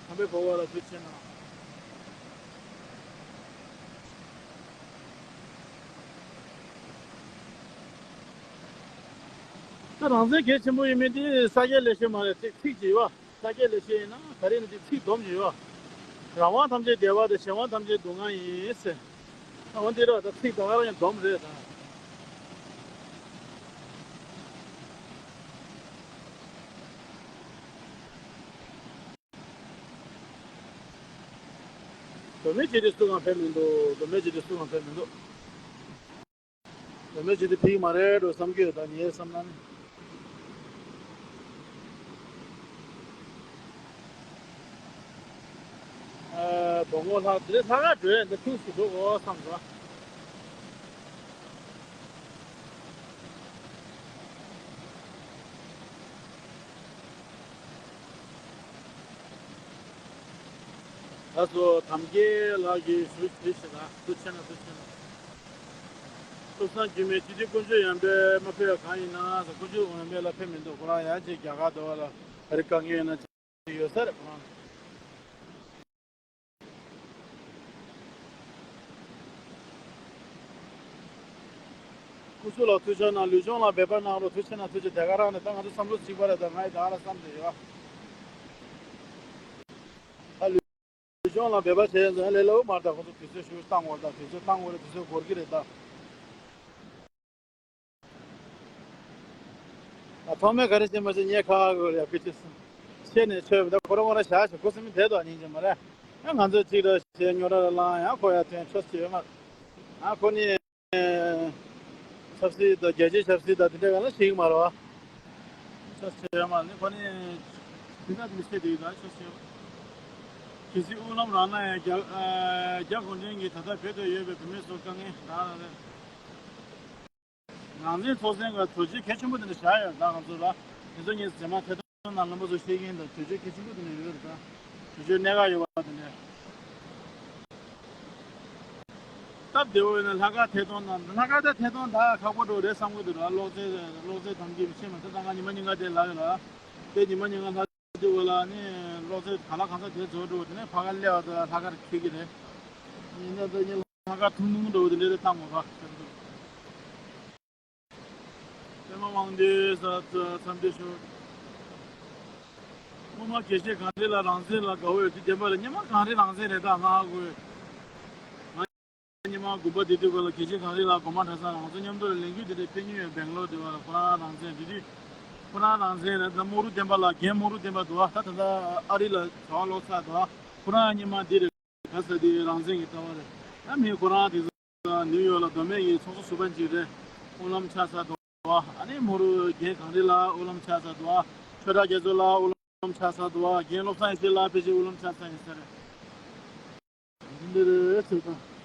ཁམས་པའི་བོད་པ་ལ་ཐུགས་ཆེ་གནང་། ད་རང་བཙན་གལ་ཆེན་པོ་ཡིན་མིན་དེ་ས་སྐྱ་ལེགས་བཤད་མ་རེད། ཚིག་ཚིག་ཅིག་ཡོད་པ། ས་སྐྱ་ལེགས་བཤད་ཡིན་ན་ག་རེ་ཡིན་ན་དེ་ཚིག་སྡོམ་ཅིག་ཡོད་པ། རང་དབང་ཐམས་ཅད་བདེ་བ་དང་། གཞན་དབང་ཐམས་ཅད་སྡུག་བསྔལ་ཡིན་ཟེར། ཨ་འོ་འདི་ར་ད་ཚིག་ད་ག་རང་ཡང་སྡོམ་རེད་ད། མདོ་སྨད་སྤྱི་འཐུས་སུ་གང་ཕེབས་མི་འདུག་མདོ་སྨད་སྤྱི་འཐུས་སུ་གང་ཕེབས་མི་འདུག་མདོ་སྨད་སྤྱི་འཐུས་ཕེབས་ཀྱི་མ་རེད་འགྲོ་བསམ་གྱི་ཡོད་ད། ངའི་བསམ་ན་ནི། ཨ་དོ་དགོང་ལྷག་དེ་ལྷག་ག་འགྲོ་ཡ་འདི་ཐུགས་སུ་འགྲོ་དགོས་བསམ་འགྲོ། ད་སོ་དམ་རྒྱལ་ལགས་ཀྱིས་ཞུ་ཞུ་ཞེ་ད་ཐུགས་ཆེ་ན་ཐུགས་ཆེ་ན། ཐུགས་བསམ་རྒྱུན་མེད་སྤྱི་འཐུས་དཀོན་མཆོག་ཡང་པས་མ་ཕེབས་པ་གང་ཡིན་ན་ཟེར། དཀོན་མཆོག་ཡང་པས་ལ་ཕེབས་མི་འདུག་ཁོ་རང་ཡང་ཅིག་རྒྱ་གར་འདྲ་བ་ལ་ཨ་རི་དཀའ་ངལ་ཡོད་ན་ཅིག་ཡོད་ས་རེད་ཁོ་རང་། སྐུ་གཟུགས་ལ་ཐུགས་ཆེ་གནང་། ལུས་སྦྱོང་ལ་འབད་པ་གནང་རོགས། ཐུགས་ཆེ་གནང་། ཐུགས་ཆེ། དེ་ག་རང་ནས་ད་ང་ཚོ་བསམ་བློ་གཅིག་པ་རེད། ད་ང་ཡི་ད་ག་རང་བསམ་བསྡད་ཡོད། ད་ལུས་སྦྱོང་ལ་འབད་པ་བྱས་ཙང་ལས་སླ་བོ་མ་རེད། ད་ཁོ་ཚོ་དུས་ཚོད་ཞུ་བཏང་དགོས་རེད། ད་དུས་ཚོད་བཏང་དགོས་རེད། དུས་ཚོད་འགོར་གྱི་རེད་ད། ཨ་ཐོག་མའི་ག་རེ་བྱེད་མ་བྱེད་ངས་ཁ་ཁ་གོ་ཡ་ཁི་ཆེ་སོང་། ཤེས་ནས་ཆོས་མི་ད་ཁོ་རང་ཁོ་རང་བཞག་ཞིག་ཁོ་སེམས་དེ་དོ་སྙིང་རྗེ་མ་རེད། ཡང་ང་ཚོ་གཅིག་ར་བྱས་ཉོ་ར་ལ་ལང་ཡང་ཁོ་ཡ་ཐོན་ཆོས་བྱེད་མ། ཨ་ཁོ་ནི་ཆབ་སྲིད་དང་རྒྱལ་སྤྱིའི་ཆབ་སྲིད་དང་དེ་འདྲ་ག་ལ་ཞིག་མ་རེད་བ། ཆོས་བྱེད་མ་ནི་ཁོ་ནི་དེ་འདྲ་མི་ཤེས་དེ་ད་ཆོས་བྱེད་མ། གལ་སྲིད་དབུ་ལམ་རང་ན་ཡང་རྒྱ་རྒྱ་གུང་ཁྲན་གྱིས་ད་ལྟ་བོད་དུ་ཡོད་པའི་བུད་མེད་ཚོ་དཀའ་ངལ་རང་རང་རེད། རང་བཙན་ཚོགས་ཆེན་གྱི་གྲོས་ཆོད་གལ་ཆེན་པོ་དེ་འདྲ་བཞག་ཡོད་ད་ང་ཚོ་ལ། དེ་ཚོ་ངས་རྗེས་མ་ཐད་གཏོང་ནང་རྣམ་པ་ཚོ་ཤེས་ཀྱིན་དང་གྲོས་ཆོད་གལ་ཆེན་པོ་དེ་འདྲ་ཡོད་རེད་ད། གྲོས་ཆོད་གནད་འགག་ཡོད་པ་དེ་འདྲ། སྟབས་བདེ་བོ་ཡོད་ན་ལྷག་དཀར་ཐད་གཏོང་ནང་ལྷག་དཀར་ད་ཐད་གཏོང་ད་ཁག་པོ་འགྲོ་རེད་བསམ་གྱི་འདུག་ར། གློག་རྫས་གློག་རྫས་དམ་གྱི་མི་ཤེས་མ་ད་ད་ང་ཉི་མ་ཉིན་ག་དེ་ལ་ཡོད་ལ། དེ་ཉི་མ་ཉིན་ག་ལྷག་དེ་བོ་ལ་ནི་གློག་རྫས་ག་ལ་གང་ས་དེ་རྫོགས་འགྲོ་དེ་ནས་ཕ་ག་སླེབས་པ་ད་ལྷག་དཀར་ཁེལ་གྱི་རེད། ཡིན་ན་ད་ཉི་ལྷག་དཀར་ཐུང་ཐུང་འགྲོ་དེ་འདྲ་དེ་བཏང་མོ་ར། པདྨ་དབང་འདུས་ས་འཚམས་འདྲི་ཞུ། སྔོན་མ་དགེ་བཤེས་གངས་རི་ལགས་རང་བཙན་ལ་དགའ་བོ་ཡོད་དུས་བདེན་པ་ལ་སྔོན་མ་གངས་རི་རང་བཙན་རེད་ད་ང་ཧ་གོ་ཡོད། ང་སྔོན་མ་དགོན་པ་དེ་དུས་སྐབས་ལ་དགེ་བཤེས་གངས་རི་ལགས་དགོན་པ་གྲྭ་ཚང་རང་ཚོ་མཉམ་དུ་ལ་ལས་འགུལ་དེ་འདྲ་སྤེལ་མྱོང་ཡོད། སྦེང་ལོར་དེ་བ་ལ་ཁོ་རང་རང་བཙན་དེ་དུས་ཁོ་རང་རང་བཙན་རེད་ད། རྨོག་རུ་བསྟན་པ་ལགས་རྒན་རྨོག་རུ་བསྟན་པ་འདུག་ཨ་ད་ད་ལྟ་ཨ་རི་ལ་གྲྭ་པ་ལོག་ཚར་འདུག་ཨ་ཁོ་རང་སྔོན་མ་འདི་རེད། ག་ས་དེ་རང་བཙན་གྱི་ལྟ་བ་རེད། ད་མི་ཁོ་རང་དེ་ཚོ་ནིའུ་ཡོག་ལ་མདོ་སྨད་ཀྱི་ཚོགས་གཙོ་ཟུར་པ་ཅིག་རེད། དབུ་ལམ་ཆགས་ཚར་འདུག་ཨ་ནི་མོ་རུ་རྒན་གངས་རི་ལགས་དབུ་ལམ་ཆགས་ཚར་འདུག་ཨ། ཆོས་གྲགས་རྒྱ་མཚོ་ལགས་དབུ་ལམ་ཆགས་ཚར་འདུག་ཨ། རྒན་བློ་བཟང་ཡེ་ཤེས་ལགས་ཕལ་ཆེར་དབུ་ལམ་ཆགས་ཚར་ཡིན་ས་རེད། འདི་འདི་རེད་ཟེར་དང་།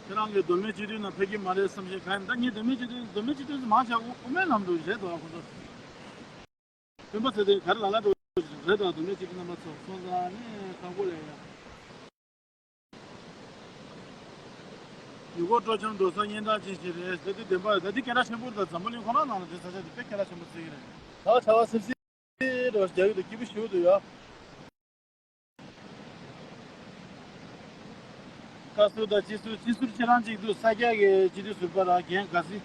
ཁྱེད་རང་གིས་མདོ་སྨད་སྤྱི་འཐུས་ནང་ཕེབས་ཀྱི་མ་རེད་བསམ་བཞིན་གང་ཡིན་ད་ངས་མདོ་སྨད་སྤྱི་འཐུས་མདོ་སྨད་སྤྱི་འཐུས་མང་ཆེ་བ་དབུ་མའི་ལམ་དུ་རེད་དོ་ཁོ་ཚོ། སྟོན་པ་ཚེ་བརྟན་ག་རེ་ལ་ལ་འགྲོ་རེད་དོ་མདོ་སྨད་སྤྱི་འཐུས་རྣམ་པ་ཚོ་སོང་ཙང་ནི་ཁག་པོ་རེད་ཡ། ཡུལ་སྐོར་སྤྲོ་འཆམ་འགྲོ་ས་སྙན་གྲགས་ཅན་ཞིག་རེད་ཟེར་དུས་བདེན་པ་རེད། ད་འདི་སྐད་གྲགས་ཆེན་པོ་རེད། ད་འཛམ་བུ་གླིང་ཁོ་རང་ནང་ལ་འདི་ས་ཆ་འདི་དཔེ་སྐད་གྲགས་ཆེན་པོ་བརྩི་གི་རེད། ད་བྱ་བ་སིབ་སིབ་རོ་རྒྱག་གི་འདུག་སྐྱིད་པོ་ཞེ་པོ་འདུག་ཡ། བཀའ་ཟུར་དང་སྤྱི་ཟུར་སྤྱི་ཟུར་ཁྱེད་རང་གཅིག་འདུག་ས་སྐྱ་གི་སྤྱི་འཐུས་ཟུར་པ་ར་རྒན་དགའ་སྲིད།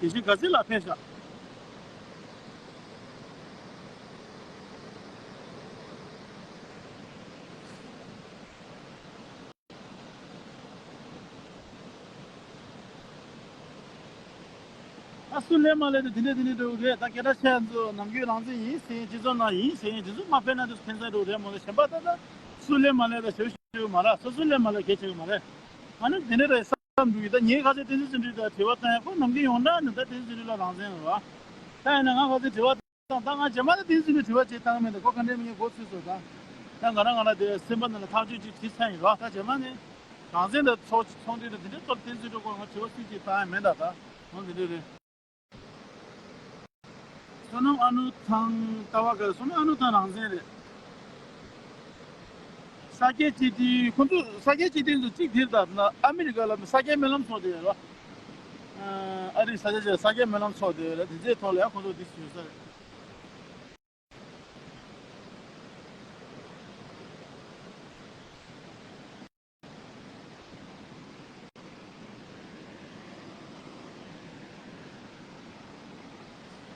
དགེ་བཤེས་དགའ་སྲིད་ལགས་ཕེབས་ཤག་ཨ་སུ་ལས་མ་ལས་དེ་དེ་འདྲས་དེ་འདྲས་འགྲོ་གི་རེད། ད་སྐད་གྲགས་ཆེ་ཚོ་ནམ་རྒྱུན་རང་བཙན་ཡིན་ཟེར་ཡིན་སྤྱི་ཚོགས་ནང་ཡིན་ཟེར་ཡིན་དེ་ཚོ་མ་ཕེབས་ན་དེ་ཚོ་ཕན་ས་འགྲོ་གི་རེད་མོ་ལ་གཞན་པ་ད་ད་སུ་ལས་མ་ལས་ད་ཞེ་པོ་ཞེ་པོ་མ་རེད། སོ་སོ་ལས་མ་ལས་གལ་ཆེ་གི་མ་རེད། ཨ་ནི་དེ་འདྲས་རེད་བསམ་འདུག་ཡིན། ད་ངས་ཁ་སང་བསྟན་འཛིན་བརྩོན་འགྲུས་ལ་དྲི་བ་བཏང་ཡ་ཁོ་ནམ་རྒྱུན་ཡོངས་གྲགས་ནས་ད་བསྟན་འཛིན་བརྩོན་འགྲུས་ལ་རང་བཙན་རེད་བ། ད་ཡིན་ན་ང་ཁ་སང་དྲི་བ་ད་ང་རྗེས་མ་ལ་བསྟན་འཛིན་གྱི་དྲི་བ་བྱེད་སྟངས་མེད་འདུག་ཁོ་ག་འདྲས་མི་ངན་མགོ་ཚོས་སོང་ད། ད་ང་རང་ང་རང་དེ་སེམས་པ་ནང་ལ་ཐག་གཅོད་ཅིག་བྱེད་ཚར་ཡིན་རོགས། ད་རྗེས་མ་ནས་རང་བཙན་དང་ཚོགས་ཚོགས་འདུ་དང་དེ་འདྲའི་ཐོག་བསྟན་འཛིན་སྒྲོལ་དཀར་ང་དྲི་བ་སུས་ཅིག་བཏང་ཡ་མེད་ད་ད། འོ་འདི་འདྲས་རེད། བསོད་ནམས་ཨ་ནུ་ཐང་ལྟ་བ་ག་བསོད་ནམས་ཨ་ནུ་ཐང་རང་བཙན་རེད། ས་སྐྱའི་སྤྱི་འཐུས་ཁོང་ཚོ་ས་སྐྱའི་སྤྱི་འཐུས་ཚོ་གཅིག་དེར་ད་ཨ་མི་རི་ཀ་ལ་ས་སྐྱའི་སྨོན་ལམ་ཚོགས་དེ་ཡོད་རོགས། ཨ་རིའི་ས་ཆ་ཆ་ས་སྐྱའི་སྨོན་ལམ་ཚོགས་དེ་ཡོད་རེད། དེ་ཚོའི་ཐོག་ལ་ཡང་ཁོང་ཚོ་འདི་ཞུས་ས་རེད།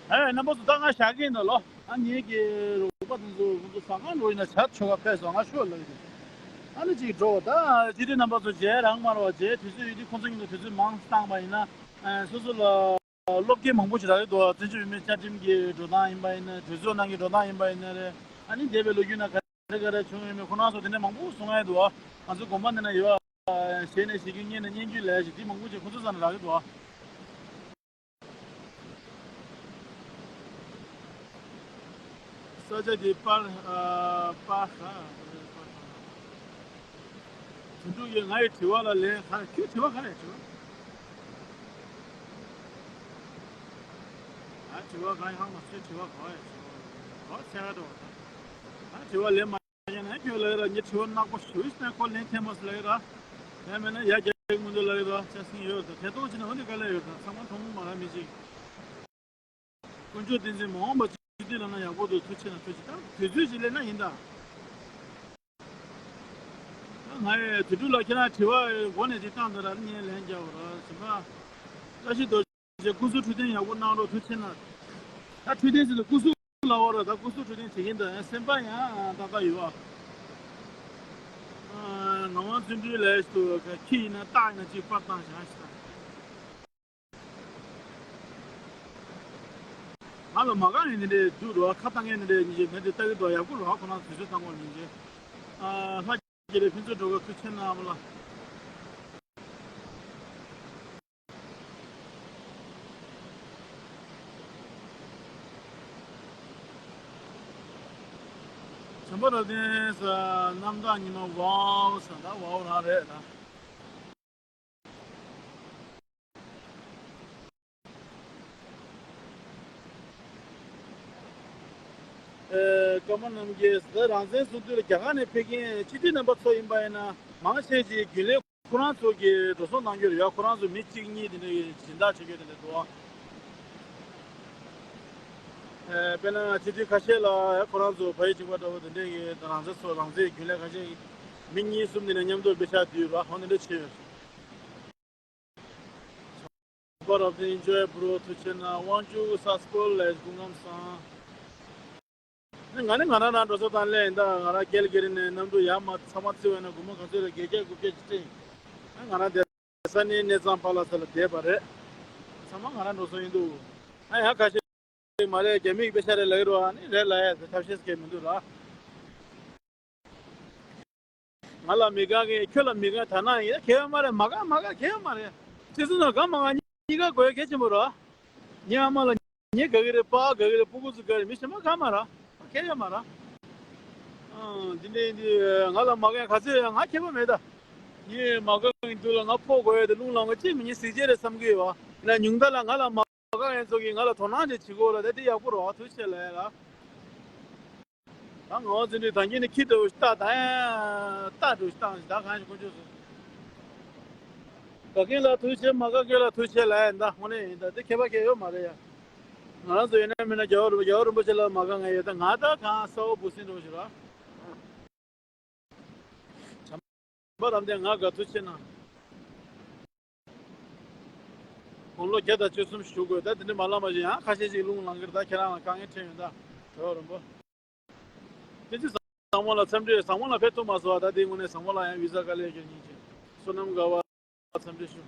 ཨེ་རྣམ་པ་ཚོ། ད་ང་བཞག་གི་ཡིན་ད་ལོ། ཨ་ངེད་ཀྱི་རོགས་པ་དེ་ཚོ་ཁོང་ཚོ་ཟ་ཁང་འགྲོ་ཡིན་ན་ཇ་མཆོད་ག་ཕེབས་སོང་། ང་ཤོག་ལབ་ཡིན། ཨ་ནི་ཅིག་འགྲོ། ད་སྤྱི་འཐུས་རྣམ་པ་ཚོ་རྗེས་རང་མར་བ་རྗེས་དུས་ཚོད་ཡོད་དུས་ཁོང་ཚོ་གཉིས་ལ་དུས་ཚོད་མང་བཏང་བ་ཡིན་ན། ཨ་སོ་སོ་ལ་བློ་སྐྱེད་མང་པོ་ཞིག་རག་གི་འདུག་བཙན་བྱོལ་བོད་མིའི་བཅའ་ཁྲིམས་ཀྱི་འགྲོ་སྟངས་ཡིན་པ་ཡིན་ན། གྲོས་ཚོགས་ནང་གི་འགྲོ་སྟངས་ཡིན་པ་ཡིན་ན་རེད། ཨ་ནི་འདས་པའི་ལོ་རྒྱུས་ནང་ག་རེ་ག་རེ་བྱུང་ཡོད་མེད་ཁོ་རང་ཚོ་དེ་འདྲ་མང་པོ་གསུང་ཡ་འདུག་ང་ཚོ་དགོན་པ་འདི་ན་ཡོད། ཞལ་ནས་ཞུ་རྒྱུ། སྙན་ནས་སྙན་རྒྱུ་ལས་ཞིག་དེ་མང་པོ་ཅིག་ཁོ་ཚོ་ས་ནས་རག་གི་འདུག་ས་ཆ་དེ་པར་ཨ་པར་ཧ། དོན་གྲུབ་ཀྱིས་ང་ཡི་དྲི་བ་ལ་ལན་ག་རེ། ཁྱོད་དྲི་བ་ག་རེ་དྲི་བ། ང་དྲི་བ་གང་ཡང་མ་ཚོད། དྲི་བ་ག་བ་ཡ་དྲི་བ་ག་བ་ཚད་ག་འགྲོ་བ། ད་ང་དྲི་བ་ལན་མ་ཡང་ན་ཁྱོད་ལ་ཡོད་ར། ངས་དྲི་བ་ནག་པོ་ཞུས་ན་ཁོ་ལན་འཐེན་མ་སོང་ལ་ཡོད་ར། ཡང་མེད་ན་ཡ་རྒྱ་ཡིག་མུ་འདུག་ལ་ཡོད་ར། ཆ་སྲིང་ཡོད་ར། ད་ཐད་གཏོང་བྱས་ན་འོ་འདི་ག་ལ་ཡོད་ར། ཚང་མ་མཐོང་མ་ར་མི་གཅིག་དཀོན་མཆོག་བསྟན་འཛིན་མ་འོངས་པ་སྤྱི་འཐུས་ལ་ན་ཡག་པོ་འདུག་ཐུགས་ཆེ་ན་ཐུགས་ཆེ། ད་དུས་ཚོད་ཅིག་སླེབས་ན་ཡིན་ད། ད་ང་ཡི་དོན་གྲུབ་ལགས་ཁྱེད་རང་དྲི་བ་འགོ་ནས་དེ་བཏང་ད་ར། ངས་ལན་རྒྱག་པ་ར། གཞན་པ་བཀྲ་ཤིས་རྡོ་རྗེ་སྐུ་གཟུགས་འཕྲོད་བསྟེན་ཡག་པོ་གནང་རོགས། ཐུགས་ཆེ་ན། ད་འཕྲོད་བསྟེན་ཟེར་དུས་སྐུ་གཟུགས་ལ་འོ་ར། ད་སྐུ་གཟུགས་འཕྲོད་བསྟེན་བྱེད་ཀྱིན་ད་ཡང་སེམས་པ་ཡང་ཏག་ཏག་ཡོད་ཨ། ཨ་ངག་དབང་བརྩོན་འགྲུས་ལགས་སུ་ཁྱི་ཡིན་ན་སྟག་ཡིན་ན་ཅིག་པར་བཏང་བཞག་ཞིག་ད། ང་ལ་མ་དགའ་ཡིན་འདི་འདྲའི་འདུག་རོགས། ཁ་བཏང་མཁན་འདི་འདྲའི་ཉིན་བྱེད་མེད་དེ་ལྟ་གི་འདུག་ཡག་པོ་རོགས། ཁོ་རང་དུས་ཚོད་བཏང་དགོས་ཉིན་བྱེད། ཨ་ལྷ་རྒྱལ་ལས་ཕུན་ཚོགས་སྒྲོལ་དཀར་ཐུགས་ཆེ་གནང་བ་ལ། བྱམས་པ་རབ་བརྟན་ས་གནམ་བདག་ཉི་མ་ཝའོ་ས། ད་ཝའོ་རང་རེད་ད། ཨེ་ཀརྨ་རྣམ་རྒྱལ་ཟེར། རང་བཙན་བཟོ་དུས་ལ་རྒྱ་གར་ནས་ཕེབས་མཁན་སྤྱི་འཐུས་རྣམ་པ་ཚོ་ཡིན་པ་ཡིན་ན་མང་ཆེ་ཅིག་རྒྱུན་ལས་ཁོ་རང་ཚོ་གིས་འགྲོ་སོང་གནང་རྒྱུ་རེད་ཡ། ཁོ་རང་ཚོ་མི་གཅིག་གཉིས་དེ་འདྲ་གིས་སྦྱིན་བདག་བྱེད་རྒྱུ་དེ་འདྲ་འདུག་ཨ། ཨེ་དཔེར་ན་སྤྱི་འཐུས་ཁ་ཤས་ལ་ཡ་ཁོ་རང་ཚོ་ཕ་ཡུལ་གཅིག་པ་འདྲ་བོ་དེ་འདྲ་གིས་རང་བཙན་བཟོ། རང་བཙན་རྒྱུན་ལས་ཁ་ཤས་མི་གཉིས་གསུམ་དེ་འདྲ་མཉམ་དུ་དཔེ་ཆ་བསྡུས་ར་ཧོ་དེ་འདྲ་བྱས་ཡོད། བར་དུ་ཨེན་ཇོའི་བྷྲོ། ཐུགས་ཆེ་གནང་། དབང་ཕྱུག་ས་སྐོར་ལས་སྐུ་ཁམས་བཟང་། ང་ནི་ང་རང་རང་འགྲོ་ས་དང་ལས་ཡིན་ད། ང་རང་རྒྱལ་སྒེར་ནས་གནམ་གྲུ་ཡར་མར་ཚང་མ་བརྩི་བས་ན་སྒོར་མོ་ག་ཚོད་རེད། བརྒྱད་བརྒྱ་དགུ་བརྒྱ་ཅིག་སྤྲད་ཡིན། ང་རང་བསྡད་ས་ནི་གནས་ཚང་ཕ་ལ་ས་ལ་བསྡད་པ་རེད། ཚང་མ་ང་རང་འགྲོ་ས་ཡིན་འདུག་ཨ་ཡ་ཁ་ཤས་མ་རེད། རྒྱ་མིའི་དཔེ་ཆ་རེད་ལབ་ཀྱི་རེད་བ། ཨ་ནི་རེད་ལབ་ཡ་ཐབས་ཤེས་སྐད་མི་འདུག་ར། ང་ལ་མི་དགའ་མཁན་ཁྱོད་ལ་མི་དགའ་ད་ན་ཡིན་གལ་ཡོད་མ་རེད། མ་དགའ་མ་དགའ་གལ་ཡོད་མ་རེད། སྤྱི་ཚོགས་ནང་དགའ་མ་དགའ་གཉིས་ཀ་དགོས་གལ་ཆེན་པོ་རེད། ངའི་ཨ་མ་ལ་ངས་དགའ་གི་རེད། པཱ་དགའ་གི་རེད། སྤུ་གུ་ཚོ་དགའ་རེད། མི་གཞན་པ་དགའ་མ་རེད། གལ་ཡོད་མ་རེད། ཨང་འདི་འདྲའི་འདི་ང་ལ་མ་དགའ་ག་ཚོད་ཡོད་ང་ཁྱད་པར་མེད་ད། ངས་མ་དགའ་གི་དུས་ལ་ང་ཕོག་དགོས་ཡ་དེ་རླུང་ལངས་པ་གཅིག་མིན་གཉིས་གཟི་བརྗིད་རེད་བསམ་གི་ཡོད་བ། ཡིན་ན་ཉུང་མཐའ་ལ་ང་ལ་མ་དགའ་མཁན་ཚོ་གིས་ང་ལ་དོ་སྣང་ཅིག་བྱེད་དགོས་ལ་ད་དེ་ཡག་པོ་རེད་བ། ཐུགས་རྗེ་ཆེ་ལབ་ཡ་ལ། ད་ངོ་བོ་ཚོ་འདི་ད་གིན་ནི་ཁྱི་འདྲ་བོ་ཞིག་བཏགས་ད་ཡང་རྟ་འདྲ་བོ་ཞིག་བཏགས་ནས་ད་གང་ཞིག་དཀོན་མཆོག་གསུམ། དགའ་མཁན་ལ་ཐུགས་རྗེ་ཆེ། མ་དགའ་མཁན་ལ་ཐུགས་རྗེ་ཆེ་ལབ་ཡ་ཡིན་ད། དངོས་གནས་ཡིན་ད། འདི་ཁྱད་པར་གང་ཡང་ཡོད་མ་རེད་ཡ། ང་རང་ཚོ་ཡིན་ན་མིན་ན་རྒྱལ་བ་རིན་པོ་རྒྱལ་བ་རིན་པོ་ཆེ་ལ་མ་དགའ་མཁན་ཡོད་ད། ང་ད་གང་གསལ་བོ་འབུ་སྲིན་འདྲ་བོ་ཞིག་རེད། བྱམས་པ་རབ་བརྟན་ང་དགའ། ཐུགས་རྗེ་ཆེ་གནང་། དགུང་ལོ་བརྒྱ་དང་བཅུ་གསུམ་བཞུགས་དགོས། ད་དེ་འདྲ་མ་ལབ་མ་བྱུང་། ཡང་ཁ་ཤས་ཤིག་རླུང་ལངས་ཀྱི་རེད། ད་ཁྱེད་རང་ལ་དཀའ་ངལ་འཕྲད་ཡོང་ད། རྒྱལ་བ་རིན་པོ། དེ་ཚེ་བཟང་མོ་ལ་འཚམས་འདྲི། བཟང་མོ་ལ་ཕེབས་ཐུབ་མ་སོང་བ། ད་དེ་དངོས་གནས་བཟང་མོ་ལ་ཡང་བི་ཟ་དཀའ་ལས་ཁྱེར་ཉིན་བྱེད། བསོད་ནམས་དགའ་བ་འཚམས་འདྲི་ཞུ།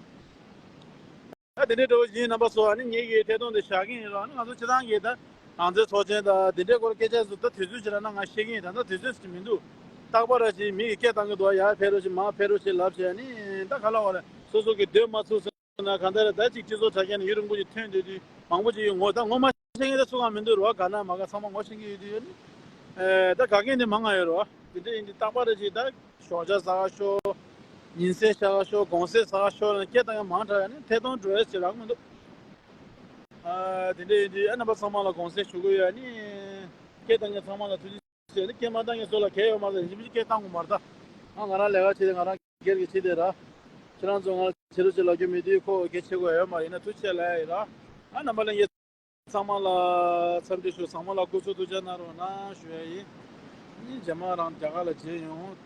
ད་དེ་འདྲའི་འདྲ་བོ་ཡིན། རྣམ་པ་ཚོ་ཨ་ནི་ངེད་ཀྱི་ཐད་གཏོང་དེ་བཞག་གི་ཡིན་རོགས། ཨ་ནི་ང་ཚོ་སྤྱི་བཏང་གི་ད་རང་བཙན་ཚོགས་ཆེན་དང་དེ་འདྲའི་སྐོར་སྐད་ཆ་ཚོ་ད་དུས་ཚོད་ཅིག་ལ་ན་ང་བཤད་གི་ཡིན། ད་ལྟ་དུས་ཚོད་ཅིག་མི་འདུག་རྟག་པར་ར་ཞིག་མི་གི་སྐད་བཏང་གི་འདུག་ཡར་ཕེབས་རོགས་ཞེས་མར་ཕེབས་རོགས་ཞེས་ལབ་བྱས་ཨ་ནི་ད་ག་ལ་བ་རེད། སོ་སོ་གི་འདོད་མ་ཚུགས་སོང་ན་གང་ལྟར་ད་ཅིག་སྤྱི་ཚོགས་དྲ་རྒྱ་ནས་ཡུན་རིང་པོ་ཞིག་ཐོན་བསྡད་དུས་མང་པོ་ཅིག་ངོ་ད་ངོ་མ་ཤེས་མཁན་ད་སུ་གང་མི་འདུག་རོགས། དགའ་ན་མ་དགའ་ཚང་མ་ངོ་ཤེས་ཀྱི་ཡོད་དུས་ཨ་ནི་ད་དགའ་མཁན་དེ་མང་ང་ཡོད་རོགས། དེ་འདྲ་ཡིན་དུས་རྟག་པར་ར་ཞིག་ད། ཞོགས་ཇ་ཟ་ག་ཤོག་ཉིན་སྲིབ་ཤ་ག་ཤོག་གུང་སེང་ཟ་ག་ཤོག་ལ་སྐད་བཏང་ཡ་མང་དྲགས་ཡ་ནི་ཐད་གཏོང་འགྲོ་ཡ་ཞིག་རག་མི་འདུག་ཨ་དེ་འདྲ་ཡིན་དུས་ཨ་རྣམ་པ་ཚང་མ་ལ་དགོངས་སེལ་ཞུ་གི་ཡོད། ཨ་ནི་སྐད་བཏང་མཁན་ཚང་མ་ལ་ཐུགས་རྗེ་ཆེ། ཨ་ནི་སྐད་མ་བཏང་མཁན་ཚོ་ལ་གལ་ཡོད་མ་རེད། ཡིན་གཅིག་མིན་གཅིག་སྐད་བཏང་དགོས་མ་རེད་ད། ང་ང་རང་ལས་ཀ་བྱེད་དེ་ང་རང་སྒེར་གྱི་བྱེད་དེ་ར། ཁྱེད་རང་ཚོ་ང་ལ་བྱེད་རོགས་བྱེད་ལབ་རྒྱུ་མེད་དུས་ཁོ་གལ་ཆེ་དགོས་ཡོད་མ་རེད། ཡིན་ན་ཐུགས་རྗེ་ཆེ་ལབ་ཡ་ཡིན་ར། ཨ་རྣམ་པ་ལྷན་རྒྱས། ཚང་མ་ལ་འཚམས་འདྲི་ཞུ། ཚང་མ་ལ་སྐུ་གཟུགས་ཐུགས་ཅག་གནང་རོགས་གནང་ཞུ་ཡ་ཡིན། ཨ་ནི་རྗེས་མ་རང་རྒྱ་གར་ལ་མཇལ་ཡོང་།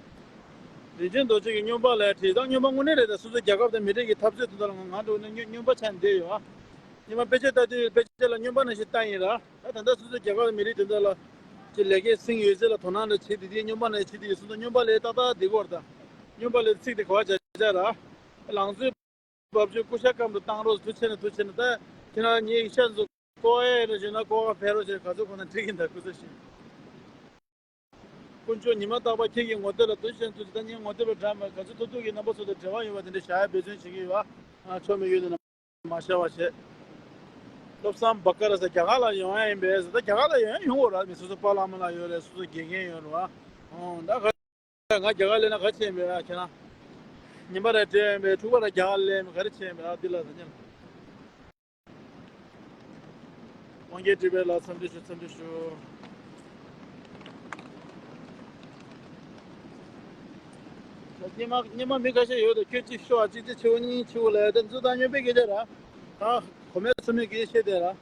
རིན་ཆེན་རྡོ་རྗེ་གིས་སྨྱོན་པ་ལབ་བྲིས། ད་སྨྱོན་པ་དངོས་གནས་རེད། ད་སོ་སོའི་རྒྱལ་ཁབ་དང་མི་རིགས་ཀྱི་འཐབ་རྩོད་དེ་དག་ལ་ང་ང་འགྲོ་ནས་སྨྱོན་སྨྱོན་པ་ཆགས་བསྡད་ཡོད་ཨ། ཉི་མ་དཔེ་ཆ་ལྟ་དུས་དཔེ་ཆ་ལ་སྨྱོན་པ་ནང་བཞིན་ལྟ་ཡིན་ར། ད་ད་ལྟ་སོ་སོ་རྒྱ་གར་མི་རིགས་དེ་འདྲ་ལ་ཅིག་ལས་ཀའི་སེམས་ཡོད་ཚད་ལ་དོ་སྣང་ལ་བྱེད་དེ་དེའི་སྨྱོན་པ་ནང་བྱེད་དེ་སོ་སོ་སྨྱོན་པ་ལས་ཏག་ཏག་བསྡད་ཀྱི་ཡོད་རེད། ད་སྨྱོན་པ་ལས་ཚིག་དེ་ག་བ་བྱ་བྱ་ར། ལང་ཚོའི་བབ་ཅོལ་ཀུ་ཤ་སྐམ་དུ་བཏང་རོགས། ཐུགས་རྗེ་ཆེ་ན། ཐུགས་རྗེ་ཆེ་ན། ད་ཁྱེད་རང་ངའི་ཤ་ཚོ་ཀོ་ཨེ་ར་བྱས་ན་ཀོ་ཨ་ཕེ་རོ་བྱས་ག་ཚོད་ཁོ་ན་འགྲིག་གི་འདུག་ཁུ་ཚོ་ཞིག་དཀོན་མཆོག་ཉི་མ་རྟག་པར་ཁྱེད་ཀྱི་ངོ་དེབ་ལ་ཐུགས་རྗེ་ཆེ་ན། ཐུགས་རྗེ། ད་ངའི་ངོ་དེབ་ལ་འདྲ་མ་ག་ཚོད་ཐུབ་ཐུབ་ཀྱིས་རྣམ་པ་ཚོ་དང་འབྲེལ་བ་ཡོད་པ་དེ་འདྲ་བཞག་ཡ་འབད་བརྩོན་བྱེད་ཀྱི་ཡོད། ཨ་ཆོག་མེད་ཡོད་དེ་ན་མ་བཞག་པ་བྱས། བློ་བཟང་བྷ་ཀ་ར་ཟེར་རྒྱ་གར་ལ་ཡོང་ཡ་ཡིན་པས་ཟེར། ད་རྒྱ་གར་ལ་ཡོང་ཡ་ཡོང་དགོས་ར། མི་སོ་སོ་པཱ་ལགས་ཨ་མ་ལགས་ཡོད་རེད། སོ་སོ་དགེ་རྒན་ཡོད་རེད་བ། ཨོ་ད་ག་ང་རྒྱ་གར་སླེབས་ན་ག་བྱས་ཡིན་པས་ཨ། ཁྱེད་རང་ཉིན་པ་ར་བྲེལ་ཡིན་པས། ཕྲུ་གུ་ར་རྒྱ་གར་སླེབས་ཡིན་པས། ག་རེ་བྱས་ཡིན་པས་ཨ། འདི་ལ་ཟེར་ཉན། དབང་རྒྱལ་བཀྲིས་པའི་ལ་འཚམས་འདྲི་ཞུ། འཚམས་འདྲི་ཞུ། སྙེ་མ་སྙེ་མ་མི་ཁ་ཤས་ཡོད་དོ། ཁྱོད་གཅིག་ཤོག་ཨ། གཅིག་གཅིག་ཆེ་བོ་གཉིས་ཆེ་བོ་ལ་ཡ་དེ་ཚོ་ད་སྨྱོན་པའི་སྐད་ཆ་ར། ད་གོ་མེད་ཚོ་མི་སྐད་ཆ་བཤད་བསྡད་ར།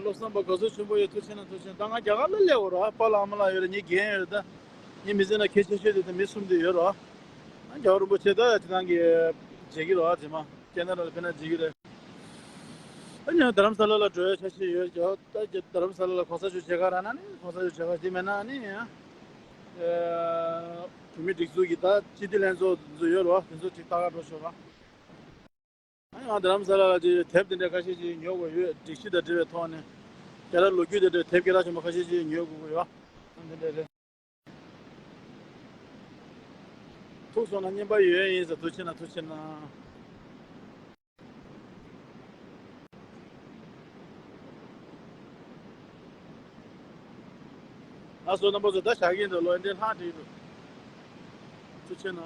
བློ་བཟང་པ་དགའ་ཚོར་ཆེན་པོ་ཡོད། ཐུགས་རྗེ་ཆེ་ན། ཐུགས་རྗེ་ཆེ་ན། ད་ང་རྒྱ་གར་ལ་སླེབས་ཡོད་ར། པཱ་ལགས་ཨ་མ་ལགས་ཡོད་ར། ངའི་རྒན་ཡོད་ར། ད་ངའི་མི་ཚེ་ན་གལ་ཆེ་ཤོས་དེ་ད་མི་གསུམ་དེ་ཡོད་ར། ང་རྒྱལ་བ་རིན་པོ་ཆེ་ད་ཁྱེད་རང་གི་མཇལ་གྱི་ར། རྗེས་མ་ཁེ་ན་ཌ་ལ་ཕེབས་ན་མཇལ་གྱི་རེད། ཨ་ནི་རྡ་རམ་ས་ལ་ལ་འགྲོ་ཡ་འཆར་གཞི་ཡོད་ཀྱང་། ད་རྡ་རམ་ས་ལ་ལ་གོང་ས་མཆོག་མཇལ་ཁ་རག་ན་ནི། གོང་ས་མཆོག་མཇལ་ཁ་དེ་མེད་ན་ནི། ཨ་བོད་མིའི་སྒྲིག་འཛུགས་ཀྱི་ད་སྤྱི་འཐུས་ལྷན་ཚོགས་ཚོ་ཡོད་ར། དེ་ཚོ་ཅིག་ལྟ་ག་འགྲོ་ཆོག་ར། ཨ་ནི་ང་རྡ་རམ་ས་ལ་ལ་ཅིག་དེབ་དེ་འདྲ་ཁ་ཤས་ཅིག་ཉོ་དགོས་ཡོད། སྒྲིག་གཞི་དང་འབྲེལ་བའི་ཐོག་ནས་རྒྱལ་རབས་ལོ་རྒྱུས་དེ་འདྲ་དེབ་སྐད་གྲགས་ཆེན་པོ་ཁ་ཤས་ཅིག་ཉོ་དགོས་ཀྱི་ཡོད། ཨ་དེ་འདྲ་རེད། ཐུག་སོང་ན་རྔན་པ་ཡོད་ཡིན་ཟེར། ཐུགས་རྗེ་ཆེ་ན། ཐུགས་རྗེ་ཆེ་ན། ལགས་སོ། རྣམ་པ་ཚོ་ད་བཞག་གི་འདུག་ལོ། འདི་ལྷག་བསྡད་འདུག་ཐུགས་རྗེ་ཆེ་ན།